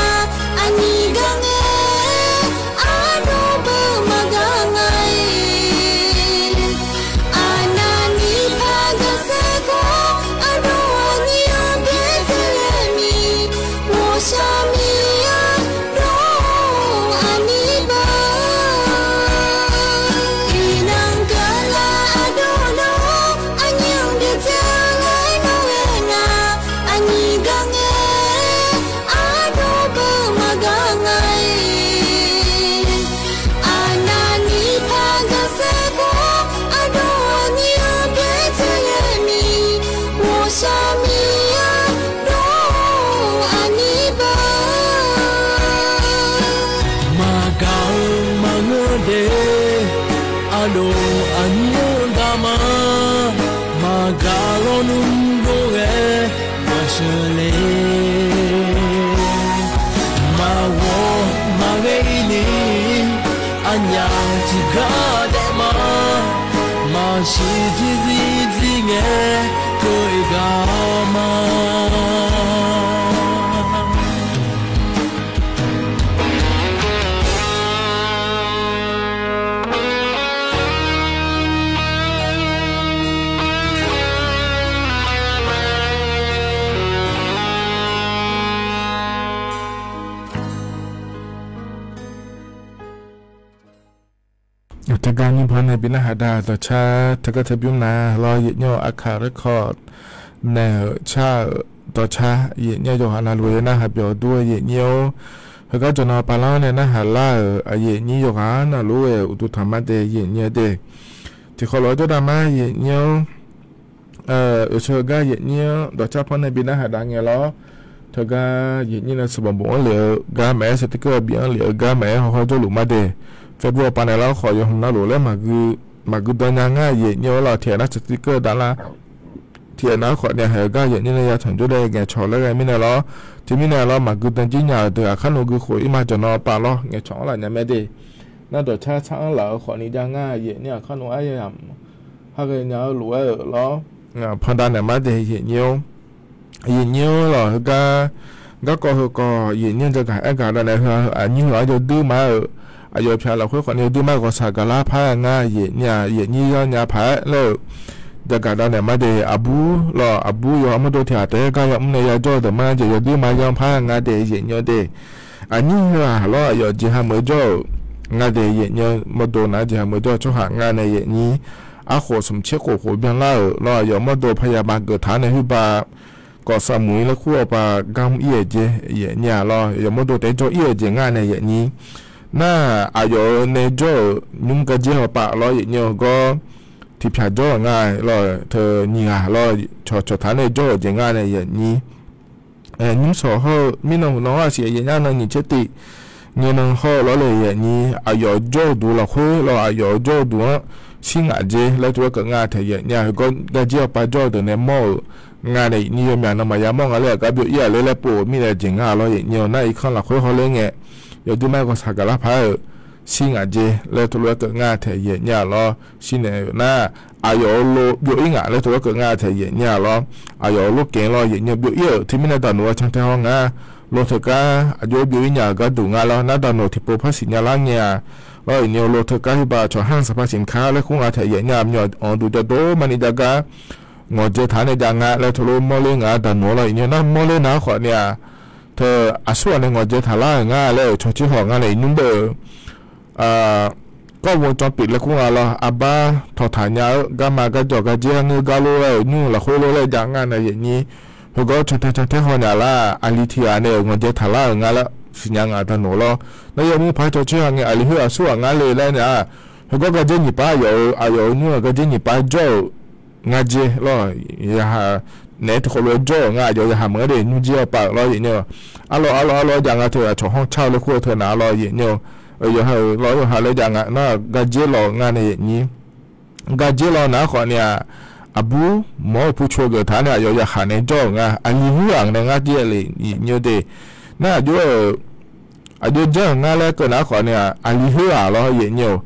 Aqnyir gar ngae aqdawq beu maqgaq nga-iq. Aqnavni par gaqsaer khawf aqdawq aqnyir-anr byaerdzae laer miq ghawqshaq miqya dawq aqnyir beu. Iqnan keuvlar aqdawq nawr aqnyir-anr byaerdzae laer nawr ghae nga. Aqnyir gar ngae aqdawq beu maqgaq nga-iq. Aqnavni par gaqsaer khawf aqdawq aqnyir-anr byaerdzae laer miq ghawqshaq miqya dawq aqnyir beu. Maqgaq-eu Ngeur de, aqlof aqnyir-anr dama, maqgaq lawrnmr lof-aer maqsheuq le. Maqghawq maqghae-ir ni, aqnyaf tiqgar daef ma, maqsiq jirzir jir ngae, keuv-eu gaq ma. Teugar nymrpar nae bi narhaq da dawqcar teugar teu bymr na lawr, yaefnyir-eu Aqkaq Record naeq-euq car-euq dawqcar yaefnyir yawqghaq navluf-aer narhaq byawq dur-eu yaefnyir-or, heugar jawqnan pavlanr nae narhaq lar-euq aqyuif aqnyir yawqghaq navluf-aer uqduq tanq ma de yaefnyir-eu de. Tiqkhawf lof-aer jawrdav ma yaefnyir-or, oeqseu gar yaefnyir-anr dawqcar par nae bi narhaq dav ngae lawr. Teugar yaefnyir nae sanqbof bof-anr lef-eu gar maqaer, saqtiqkeuv bi-anr lef-eu gar maqaer, hawhawr jawrluf ma de. Facebook pavnaeq lar khawf yawhmq navluf laer maqgui dan nya ngar yaefnyir-or lawr, tiqghaq nar saqtiqkeuv dav lar. Tiqghaq nar khawf nae haeq-eu gar yaefnyir nae ya tanq jawr laer ngaeqcawq laer ghae mirnae lawr. Teumirnae lawr, maqgui dan jir nya-euq deuq aqkar nawq gui khof-ir ma jawqnan pavlanr ngaeqcawq-anr laf nya mae de. Nar dawqcar tsar-anr laf-eu khawfni jav ngar yaefnyir aqkar nawq-aer yamq ha ghaenya-eu lof-aer-euq lawr. Pandav naeq ma de yaefnyir-or. Yaefnyir-or lawq, heugar garkawv heukawv yaefnyir jagaq aer gaq dav naeq heu-aq, aqnyir heu-aq yawduir ma-euq. Aqyawf pyaq lafkhoer khawfni yawduir ma-euq ghawqshaq gaqlar par-aer ngar yaefnyir-aq, yaefnyir yawnyaf paq-aer laer-euq jagaq dav naeq ma de. Aqbur lawq, aqbur yawqha mawrdo tiq ghaq taef-aer gar yamr nae yajawr-eu deuq ma jeq yawduir ma yanr par-aer ngar de yaefnyir-or de. Aqnyir heu-aq lawr, aqyawf jeqha meuq-eu jawr-euq ngar de yaefnyir-or, mawrdo nar jeqha meuq-eu jawr-eu tsawrhaq ngar nae yaefnyir. Arkhof smq tser khof khof byanlar-euq lawr, aqyawf mawrdo paqya ma geuf taq-anr nae khoerba kawf saq muiq-ir laer kur-awr paq gar mr-ir-euq jeq yaefnyir-aq lawr, aqyawf mawrdo taef-aer jawr-ir-euq jeq ngar nae yaefnyir. Nar aqyawf-euq nae jawr-euq nymr gardzer hawpaf lawr yaefnyir-eu gawr tiqpyaq jawr-euq nga lawr, teu nyiq ghaq lawr, cawqcawq taq-anr nae jawr-euq jeq ngar nae yaefnyir. Nymr sawq hawr-eu mirnan hmq nan-anr aqsiq yaefnyir nan nyiq tser tiv ngae nan hawr-eu lawr le yaefnyir. Aqyawf jawr-eu duq lafkhoer lawr, aqyawf jawr-eu duq-anr shir ngaq jer laer tov-aer keuv ngar taeq yaefnyir-aq, heugawr gardzer hawpaf jawr-eu deuq nae mawr-euq nga nae yaefnyir. Yawmyaq nawmaf ya mawr nga laer aqgar byov-ir-aq laer laer pov-euq mirnae jeq nga lawr yaefnyir-eu nar irkanr lafkhoer hawr ler ngae, yawduir ma-aer ghawqshaq gaqlar paq-aer-euq shir ngaq jer laer tov lof-aer keuv ngar taeq yaefnyir-aq lawr. Shir naeq-euq nar, aqyawf-euq lo byov-ir ngaq laer tov-aer keuv ngar taeq yaefnyir-aq lawr. Aqyawf-euq lo kaeq lawr yaefnyir byov-ir-euq teumirnae daqnoeq-a can tae haw nga. Lo teugar aqjox byov-ir nya-euq gharduq nga lawr, nar daqnoeq tiqpov par siqnya lar ngae-a lawr yaefnyir-eu lo teugar hiba cawq hanr saqpaq siqkar laer kur nga taeq yaefnyir-aq, myawq anqduq jawr dov maqni jav gar ngawqdzae taq-anr nae jav nga laer tov lof mawrler ngaq-a daqnoeq lawr yaefnyir-eu nar mawrler nar-anr khawf nae-aq, teu aqsurghaq nae ngawqdzae taq lar-euq nga laer-euq cawqcir hawq nga nae iqnymr bae-eu kawrvo cawv pyeuf laer kur nga lawr, arbar tawqtaq nya-eu garma garjawq garjer-anr ngeur gar lof-aer-euq nymr-eu lafkhoer lof laer jav nga nae yaefnyir. Heugawr can tae can tae haw nya lar, aqli tiq ghaq nae-euq ngawqdzae taq lar-euq nga laer siqnya nga daqnoeq lawr. Nar yawmuiq paq cawqcir hawq ngae aqli khoer aqsurghaq ngar le laer nar-aq, heugawr garjer nyiq pav aqyawf-euq, aqyawf-euq nymr-euq garjer nyiq pav jawr-euq nga jer lawr, yaqhaq naeq-aer tiqkhawv lof-aer jawr-euq nga, aqyawf yaqhaq meuq-anr de nymr jer hawpaf lawr yaefnyir-eu. Arlawr arlawr arlawr jav nga teu aqcawq hanr car-eu laer kur-eu teu naq lawr yaefnyir-eu. Yawqha-euq lawr yawqha laer jav nga nar garjer lawr nga nae yaefnyir. Garjer lawr nar-anr khawf nae-aq, aqbur mawr-eu pucoq-eu geuf taq-anr nae aqyawf yaqhaq nae jawr-euq nga, aqli khoer-aq nae ngar jer le yaefnyir-eu de. Nar aqjox-euq aqjox janr-euq ngar laer keuv nar khawf nae-aq, aqli khoer-aq lawr yaefnyir-eu.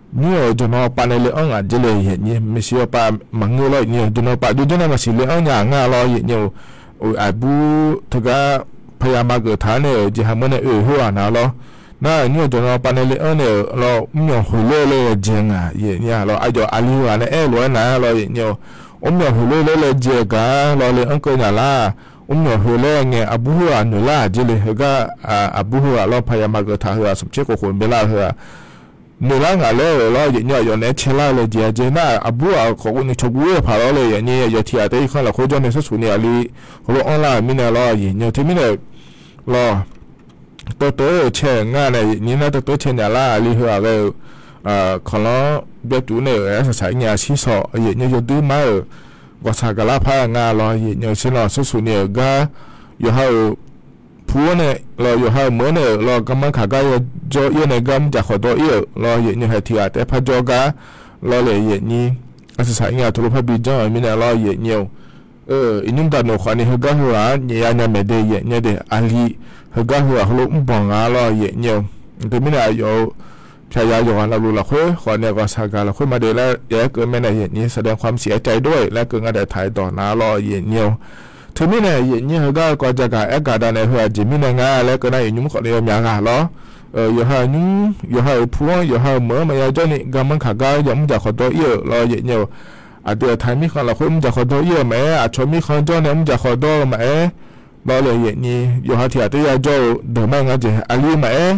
Nymr-euq jawqnan pav nae le-anr ngaq jer le yaefnyir, maeqshi-eu pav maqngeur lawr yaefnyir-eu, jawqnan pav aqjox janr nae maqsiq le-anr nya ngar lawr yaefnyir-eu. Aqbur teugar paqya ma geuf taq-anr nae-euq jeqha meuq nae oe khoer-aq nar lawr. Nar nymr-euq jawqnan pav nae le-anr nae-euq lawr mrmyawq hoeqler le-eu jeq ngaq yaefnyir-a lawr, aqyawf aqli khoer-aq nae aer-eu lof-aer nar lawr yaefnyir-eu. Mrmyawq hoeqler le-eu jeq gaq lawr le-anr keuv nya lar. Mrmyawq hoeqler ngae aqbur khoer-aq noeqlar-aq jer le heugar, aqbur khoer-aq lawr paqya ma geuf taq heu-aq smq tser khof khof byalar-eu heu-aq noeqlar ngaq laer-euq lawr yaefnyir, aqyawf naeq-aer caelar-eu le jeq-a jer nar, aqbur-aq khawf guvni cawqguv-ir-eu paq lawr le yaefnyir, yawtiq ghaq taef irkanr lafkhoer jawr nae sarsuq ni aqli heulof-anr lar-euq mirnae lawr yaefnyir-eu teumirnae lawr. Teuv teuv-aer cae-euq ngar nae yaefnyir nar, teuv teuv-aer cae nya lar aqli heu-aq ghae-eu kawqlanr byarcuf nae-euq arsaq saq-ir nya shir sawq yaefnyir yawduir mar-euq ghawqshaq gaqlar par-eu nga lawr yaefnyir-eu sher lawr sarsuq ni-euq gar yawqha-euq pu-anr nae lawq, yawqha-euq meuq-anr nae-euq lawq, garmanr kaq gar yajawr-ir-awr nae gar mrjaq khawqdawr-ir-euq lawq, yaeqnyir haeq tiq ghaq taef-aer par jawr gar lawq laer yaeqnyir, arsaq saq-ir nya teulof parbi janr-euq mirnae lawq yaeqnyir-eu iqnymr daqnoeq khawfni heugar heughaq-anr nyaef ya nya maeq de yaeqnyir de, aqli heugar heughaq heulof mrbanq nga lawq yaeqnyir-eu. Teumirnae aqyawf-eu pyaq ya yawqghaq navluf lafkhoer khawfni ghawqshaq gaq lafkhoer maqde laer ya aerkeuv mirnae yaeqnyir แสดงความเสียใจด้วย laer keuv nga daef taq-aer dawq nar lawq yaeqnyir-eu. Teumirnae yaeqnyir heugar-eu kawv jagaef aergaq davnaeq heu aqjeq mirnae nga laer keuv nar, iqnymr khawfni yawmyaq ghaq lawr, yawqha-euq nymr, yawqha-euq pu-anr, yawqha-euq meuq-anr maqya jawrni garmanr kaq gar ya mrjaq khawqdawr-ir-euq lawq yaeqnyir-eu. Aqdui-euq taq mirkhanq lafkhoer mrjaq khawqdawr-ir-euq maqaer, aqcawq mirkhanq jawr nae mrjaq khawqdawr-eu maqaer, lawq laer yaeqnyir, yawqha tiq ghaq taef-aer ya jawr-eu deuq ma nga jeq, aqli maqaer,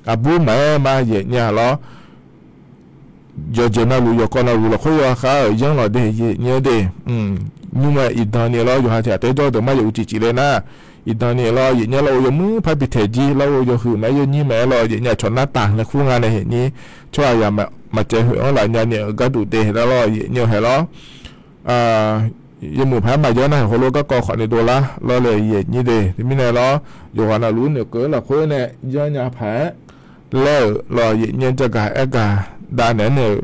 aqbur maqaer ma yaeqnyir-a lawr. Yawqjeq navluf yawqkawv navluf lafkhoer yawkhav-euq yanr lawq de yaeqnyir-eu de. Nymr-aer iqdan ni lawr, yawqha tiq ghaq taef-aer jawr-eu deuq ma yawf uqcif cif le nar, iqdan ni lawr yaeqnyir lawr-eu yawmuir parbi taeq jir lawr-eu yawhuiq maqaer yawnyir maqaer lawr yaeqnyir aqcawq nartaf laer kur nga nae yaeqnyir tsawrhaq yaq maqcaev khoeq-anr lafnya ni-euq gharduq de laer lawr yaeqnyir-eu haeq lawr. Yawmuiq paq-aer maqya nar haeq heulof garkawv khawfni dovlar lawr laer yaeqnyir de. Teumirnae lawr, yawqghaq navluf noeqkeuv lafkhoer nae yanrnya paq-aer laer-euq lawq yaeqnyir-eu jagaq aergaq davnaeq-anr nae-euq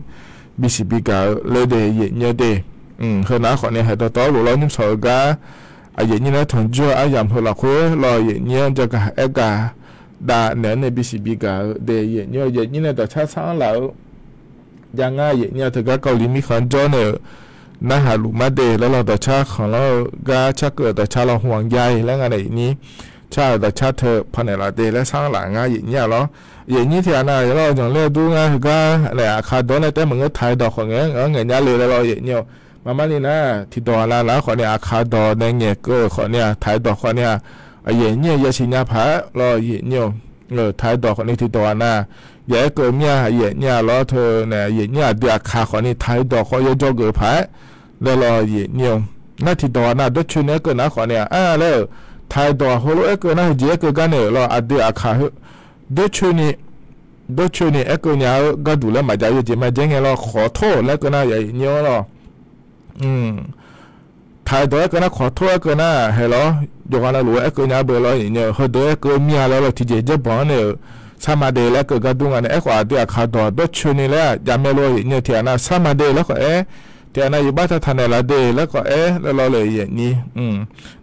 bisiq bigaq-eu laer de yaeqnyir-eu de. Heu nav-aer khawfni haeq dawqtawvluf lawr nymr shawq-eu gar, aqyaeqnyir nae tanqjur-eu aryamq heu lafkhoer lawq yaeqnyir-anr jagaq aergaq davnaeq-anr nae bisiq bigaq-eu de yaeqnyir-eu yaeqnyir nae dawqcar sar-anr laf-eu jav ngar yaeqnyir-a teugar kawvli mirkhanq jawr nae-euq narhaq luf mar de laer lawr dawqcar khanqlanr-eu gar carkeuv-euq dawqcar lawr hmq-anr jav-ir laer nga nae yaeqnyir car-euq dawqcar teu pawnaeq laf de laer sar-anr laf ngar yaeqnyir-a lawr. Yaeqnyir tiq ghaq nav yawr lawr zanqler-eu dur ngar heugar nae aqkaq dawq-anr nae taef maqngeur taq-aer dawq khawf ngaeq-anr ngaeq nya le laer lawr yaeqnyir-eu. Maqmar ni nar tiqdawq aqnav laf-anr khawfni aqkaq dawq nae ngaeq keuv-euq khawfni-a taq-aer dawq khawfni-a, aqyaeqnyir-eu yasiq nya paq-aer lawr yaeqnyir-eu. Taq-aer dawq khawfni tiqdawq aqnav ya aerkeuv mir-a yaeqnyir-a lawr teu nae yaeqnyir aqdui aqkaq khawfni taq-aer dawq khawf yawjawr geuf paq-aer laer lawr yaeqnyir-eu. Nar tiqdawq aqnav dawrcoeni aerkeuv nar khawfni-a ar laer-euq taq-aer dawq heulof aerkeuv nar heujeq aerkeuv gar nae-euq lawr aqdui aqkaq heu dawrcoeni dawrcoeni aerkeuv nya-eu gharduq laer maqjav yawjeq maqjav ngae lawr khawqtor-euq laer keuv nar yaeqnyir-anr lawr taq-aer dawq aerkeuv nar khawqtor aerkeuv nar haeq lawr, yawqghaq navluf-aer aerkeuv nya beu lawr yaeqnyir-eu heudeuq aerkeuv mir-a laer lawr tiqjeq jarbanq-anr nae-euq sar ma de laer keuv gar dur nga nae aerkhawf aqdui aqkaq dawq dawrcoeni laer-aq javmaer lof yaeqnyir-eu tiq ghaq nav sar ma de laer khawf-aer tiq ghaq nav iqbax taq taq naeq laf de laer khawf-aer laer lawr le yaeqnyir.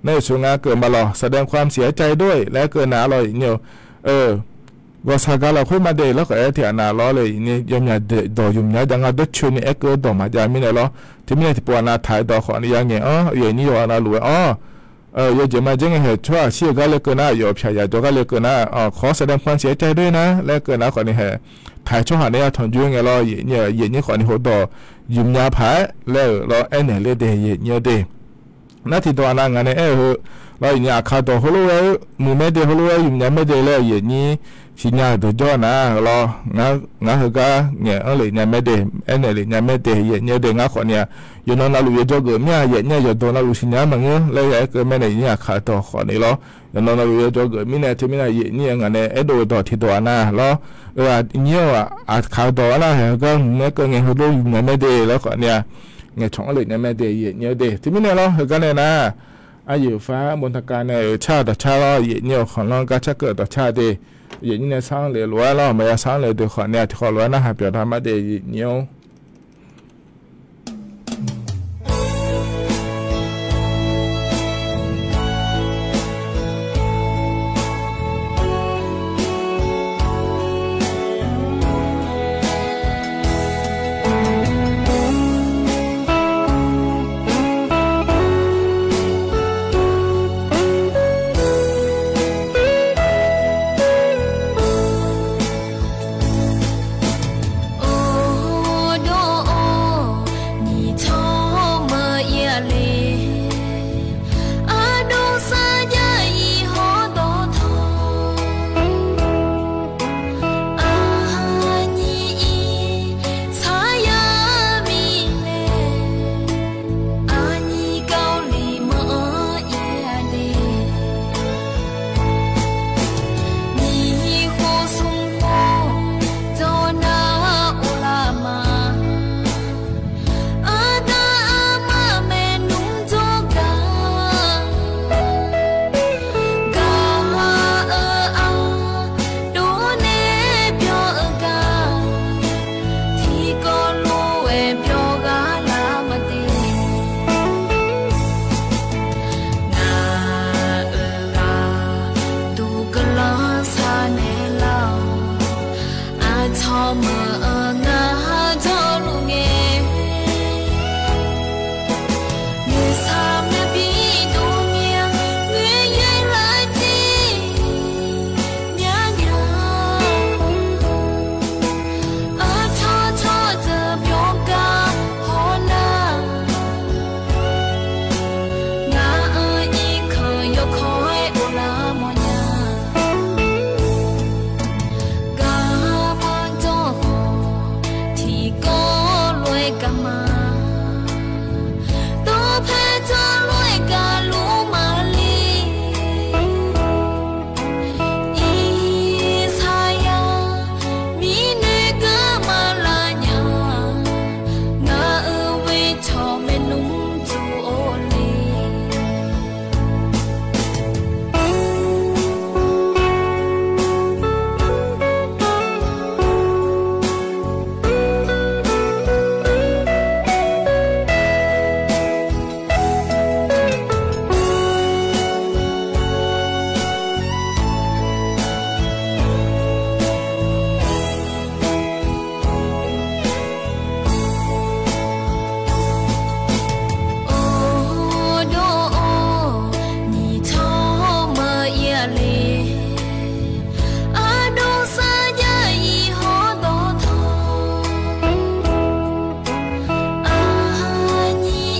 Nar-euq sheuq nga keuv ma lawr แสดงความเสียใจด้วย laer keuv nav lawr yaeqnyir-eu. Ghawqshaq gaq lafkhoer ma de laer khawf-aer tiq ghaq nav lawr le yaeqnyir yawmyaq dawq yawmyaq jav ngar dawrcoeni aerkeuv dawq maqjav mirnae lawr. Teumirnae tiqpov aqnav taq-aer dawq khawfni ya ngaeq-anr yaeqnyir yawqghaq navluf-aer-awr yawjeq maqjav ngae haeq tsawrhaq shir-euq gar laer keuv nar yawf pyaq yaq jawr gar laer keuv nar khawf แสดงความเสียใจด้วยนะ laer keuv nar khawfni haeq taq-aer tsawrhaq nae ya tanqjur ngae lawr yaeqnyir-eu yaeqnyir khawfni hawdawq yawmyaq paq-aer laer-euq lawr aernaeq le de yaeqnyir-eu de. Nar tiqdawq aqnav ngaq nae aer-eu heu lawr yaeqnyir aqkaq dawq heulof-aer muiq maer de heulof-aer yawmyaq maer de laer yaeqnyir siqnya-euq dawq jawr nar lawr ngar heugar ngaeq-anr lef nya maer de aernaeq lef nya maer de yaeqnyir-eu de ngar khawfni-a yawqnan navluf yawjawr geuf mir-a yaeqnyir-a yawqdawq navluf siqnya-anr maqngeur laer ya aerkeuv maer nae yaeqnyir aqkaq dawq khawfni lawr yawqnan navluf yawjawr geuf mirnae teumirnae yaeqnyir-eu ngaq nae aerdov-eu dawq tiqdawq aqnav lawr-eu aqnyir-eu aqkaq dawq-anr nar haeq heugar muiq maer keuv ngae heulof yawmyaq maer de laer khawfni-a ngaeqcawq-anr lef nya maer de yaeqnyir-eu de teumirnae lawr heugar nae nar Aqyuif far มณฑาการ nae-euq car-euq dawqcar lawr yaeqnyir-eu khanqlanr gar carkeuv-euq dawqcar de yaeqnyir nae sar-anr lef lof-aer lawr maqya sar-anr lef deuq khawfni-a tiqkhawf lof-aer narhaq pyeuf da mar de yaeqnyir-or. Tsawrmeuq-eu ngar jawrluf ngae, nuisar maqbi dov mir-a, ngoeryaer lar jir myar nya. Aqcawq cawqdzeuq byawq gar hawnar, ngaq-euq irkanq yawkawr-aer uvlar mawrnya. Garma jawr khawf, tiqkawv lof-aer garma, dawrpae jawr lof-aer garluf maqli. Irsaqyar mirnae garma lar nya, ngaq-euq ghoercawq maernmr tsuif-or le. Aqdawr-or, nyiq tsawrmeuq-ir-a le. Aqdawr sarjax iqhawr dawqtawq, aqnyir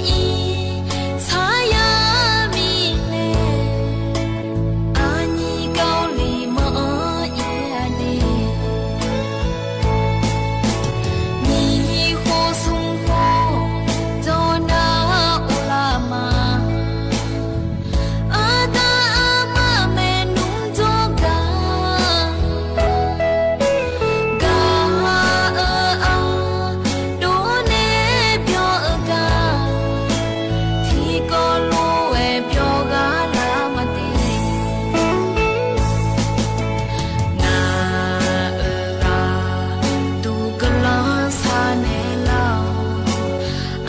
irsaqyar mirnae, aqnyir gawrliq manr-anr ir-a le. Nyiq khof smq khof jawrnar uvlar ma. Aqda aqma maernmr jawrgar, gaq-eu ardov nae byawq-eu gar, tiqkawv lof-aer byawq ghaq lar ma de. Ngaq-euq ghaq duq guiqlanq sar naeq lar-awq.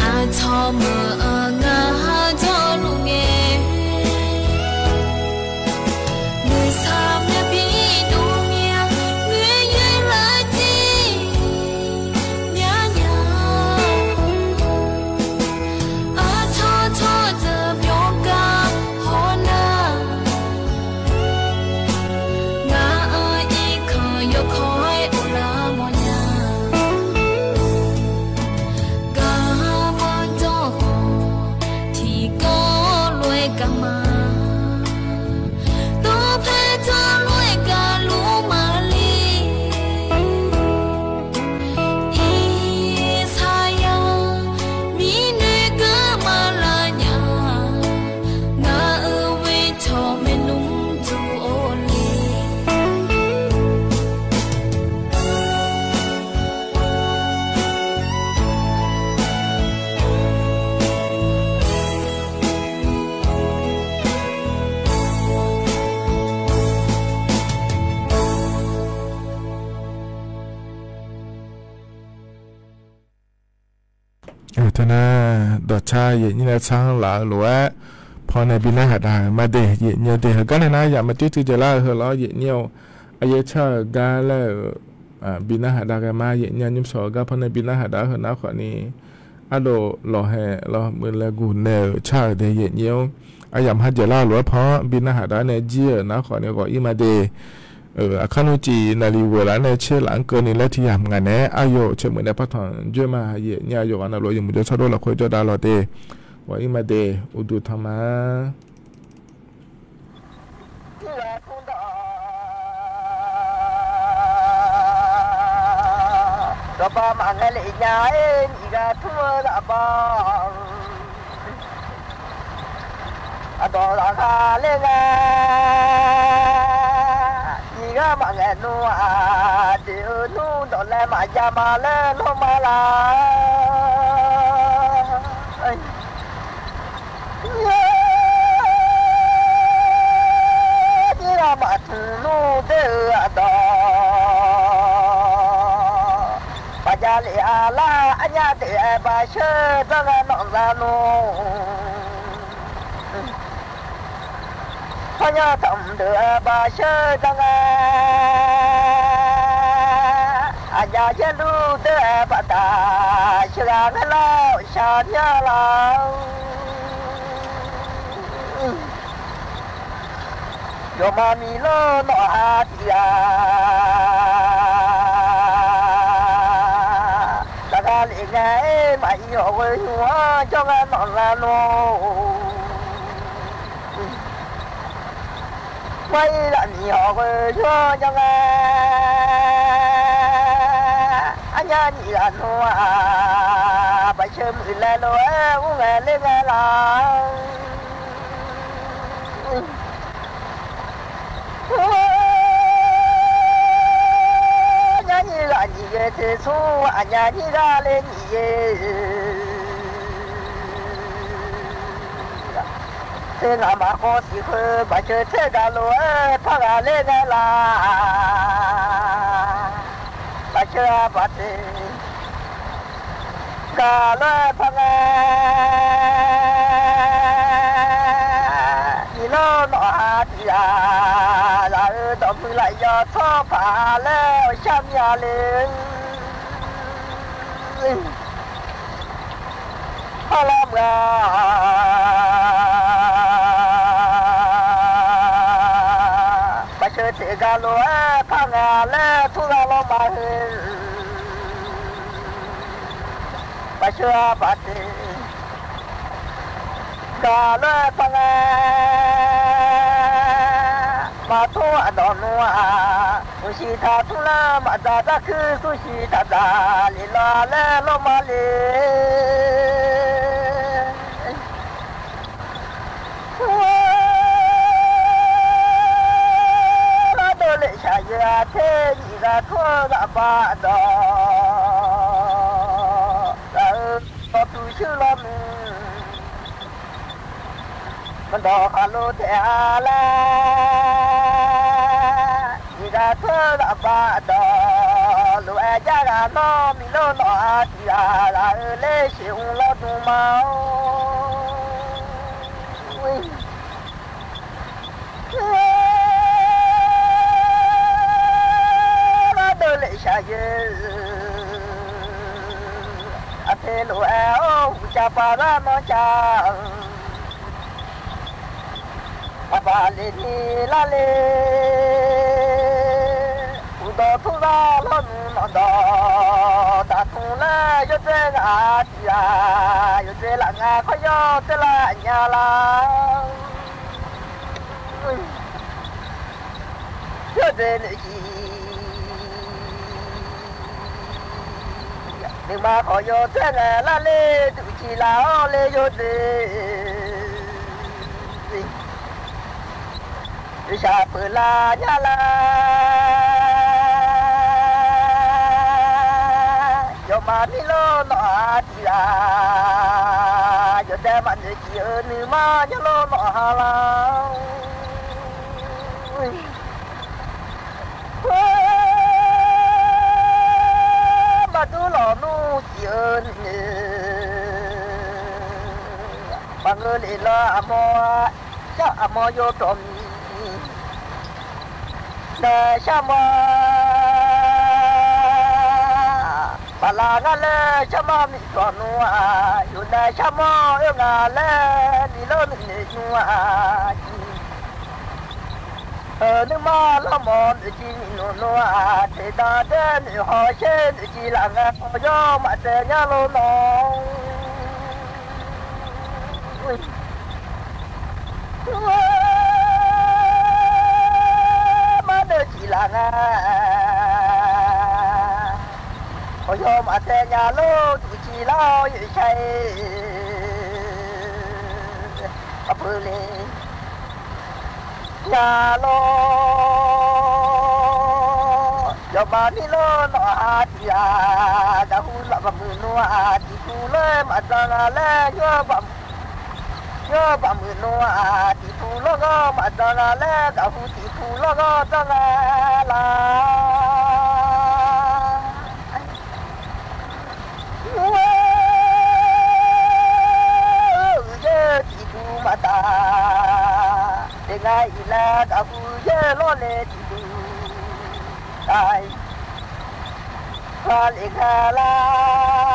Aqcawq meuq-eu ngar jawrluf ngae, nuisar maqbi dov mir-a, ngoeryaer lar jir myar nya. Aqcawq cawqdzeuq byawq gar hawnar, ngaq-euq irkanq yawkawr-aer uvlar mawrnya. Garma jawr khawf, tiqkawv lof-aer garma, dawrpae jawr lof-aer garluf maqli. Irsaqyar mirnae garma lar nya, ngaq-euq ghoercawq maernmr tsuif-or le. Teunar dawqcar yaeq nyir nae tsar-anr laf-eu lof-aer, pawnae bi narhaq dav-euq ma de, yaeq nyae de. Heugar nae nar yaq maq toer tsuif dzaeq lar-eu heu lawr yaeq nyir-awr, aqyaer car-euq gar laer-euq bi narhaq dav ghae ma. Yaeq nyir-a nymr shawq-eu gar pawnae bi narhaq dav-eu heunar khawfni, ardov lawqhae lawmuiq laeqguq nae-euq car-euq de yaeq nyir-awr, aryamq ha dzaeq lar-eu lof-aer paw-anr bi narhaq dav nae jir-euq nar khawfni ghawq-ir ma de. Aqkar nmr cif naqliq ghoeq laf nae tser laf-anr keuvni laer tiq yamq ngaq naeq-aer aqyawf caeq muiq nae partanq joer ma. Yaeq nyir-a yawqghaq navluf yawmuiq jawr tsawrdov lafkhoer jawrdav lawq de. Ghawq-ir ma de. Uqduq tanq ma. Tirghaq tmr dawq, dawqbav maqngae lef nya-ir, nyiq ghaq tmr-eu zaqbav, aqdawq zaqkhav ler nga. Nyiq ghaq maqngae nmr-aq, deuq-eu nmr dawq laer maqjav ma laer lawr ma laf. Tirghaq maqtmq nmr der-eu aqdawq, baqjav lef-a lar arnya deuq-aer basheur danr nga nawq za nmr. Hawrnya tanq deuq-aer basheur danr nga. Aqjav yaerluf deur-aer baqdaq sheuqghaq ngaerlar-awq shaqnya la. Yawqma miqlor nawq-a tiq ghaq, zaqkhav lef ngae-aer maq-ir hawq ghoe nymr-anr jawr ngae nawq la lor. Mar-ir lafmiq hawq ghoe nymr-anr jawr ngae, arnyar nyiq ghaq nmr-aq, baqsheu muiq laer lof-aer ur ngae ler ngae la. Arnyar nyiq ghaq nyiq ghae tersmr, aqnyaf nyir ghaq le nyiq ghae. Tser ngaq maqkhawv siq khoer baqsheu tser gaq lof-aer par ghaq ler ngae la. Baqsheu-aq baqteq gaq lof-aer par ngae, nyiq lawr nawq-a tiq ghaq, zaq-eu dawqmuiq lafyawf tsawrpaq laer-awr shar mir-a le. Parlar meuq-a, baqsheu teq gaq lof-aer par ngae laer tur ghaq lawr ma heu. Baqsheu-a baqteq gaq lof-aer par ngae, maqtur aqdawq nmr-aq, mqsiq taq tmr lar maqdzaq dzarkuir smrsiq taq dzaq lef lawr laer lawr ma le. Ardov lef shaqyeu-a ter nyiq ghaq tmr-eu ghaq baq dawq, zaq-eu dawqtuq shuir lawr muiq. Maqdawq khaqlo taef-a laer, nyiq ghaq tmr-eu ghaq baq dawq, lof-aer jar ghaq nawr miqlor nawq-a tiq ghaq, zaq-eu ler sheuq mr lawr dm ma-or. Ardov lef shaqyeu, aqpoeq lof-aer-awr uqcaf paq lar manr ca-eu, aqbaq lefni lar le. Uqdawq tmr lar lawrnuq nawq dawq taq tmr laer yawdzae ngaq tiq ghaq, yawdzae laf nga khawr yawr dzae lar nya la. Yawdzae noeqciq nuima khawf yawdzae ngae lar le, duq ciq laf-awr le yawdzae. Shaqpeuq lar nya lar, yawqma mirlor nawq-a tiq ghaq, yawdaef maqnoeq ciq-eu nuima nyanr lor nawq ha lar. Maqdur lawq nmr ciq-eu nuinoeq, maqngeur lef lawr aqmawr, shar aqmawr yawdawq miq. Nae sharmawr, baqlaq ngar laer sharmawr miqdawq nmr-aq, yawdaef sharmawr oer nga laer miqlor nuinoeq nmr-aq, nuima lawrmawf noeqciq nyiq nmr nmr-aq, teqdanq daer noeq hawsher noeqciq laf ngae, khawf yawr maqtsaev nyar lor nawr. Maqnoeq ciq laf nga, khawf yawr maqtsaev nya lor, duq ciq lar-awr yoeqshaq-ir aqpeuq le nya lor. Yawqma mirlor nawq-a tiq ghaq, gaqhu laf baqmuiq nmr-aq, tiq pu lor-aer maqdzan nga laer, nymr-eu baqmuiq nmr-aq, tiq pu lor ghanr maqdzan nga laer, gaqhu tiq pu lor ghanr dzanr nga la. Uiqyaer tiq pu maqtaf, daef nga iq laer gaqhu yaer lawrle tiq pu taf-ir. Ghaq lef ghaq lar,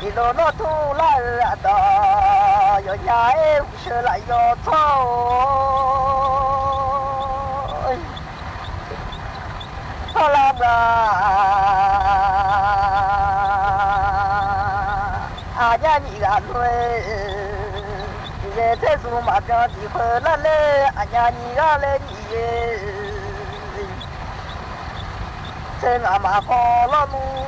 iqlof nawr tmr lar-eu aqdawq yawqnya-aer uqsheu laf yaw tsawr-or, tawrlar ma. Aqnyar nyiq ghaq lof-aer, Miqyaer terzmq maqbyan tiqkhoeq lar laer, aqnyar nyiq ghaq laer nyiq ghae, tser ngaq maqkawv lawrnmr,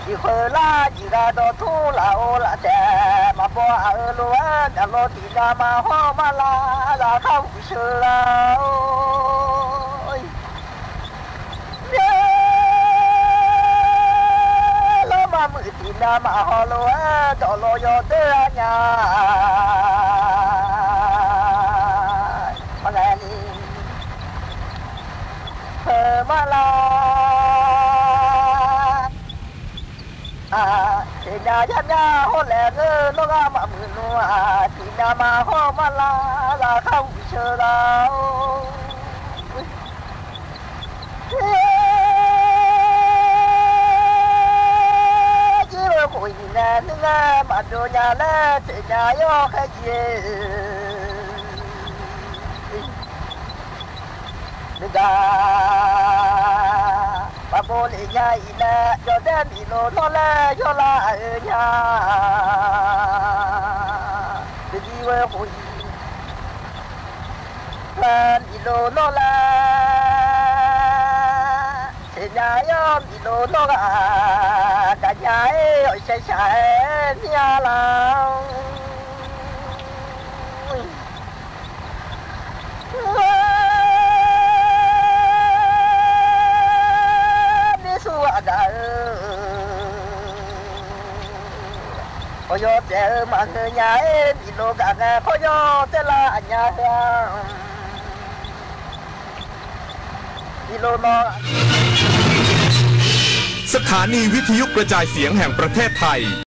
tiqkhoeq lar nyiq ghaq dawqtmr laf-or laf taef, maqbaw aq-eu lof-aer myaqlaw tiqnav maqhawr mar lar, zaqkhav uqsheu lar-or. Myaer lawr maqmuiq tiqnav maqhaw lof-aer dawqlawr yawdoer-a nya. Maqngaeq ni heu mar lar. Aq, tiqnav yar myar hawr laeq ngeur, nawr ghaq maqmuiq nmr-aq, tiqnav maqhawr mar lar, zaqkhav uqsheu lar-or. Jir-eu khof-iq nae nuingae maqbyov nya laer, tiqnav yar khaer jir-eu nuigaq maqbov lef nya-iq nae, yawdaef miqlof nawr laer yawrlar-eu nya. Tiqjir ghoe khof-iq, miqlof nawr laer, tiqnav yar miqlof nawr ghaq gaqnya-aer, awqshaer shaq-aer mir-a lar. Mir sur aqgaf-eu, awqyawf tsaev-eu maqngeur nya-aer, miqlof gaq ngae khawr yawr tsaerlar aqnya heu-a. Miqlof nawr สถานีวิทยุกระจายเสียงแห่งประเทศไทย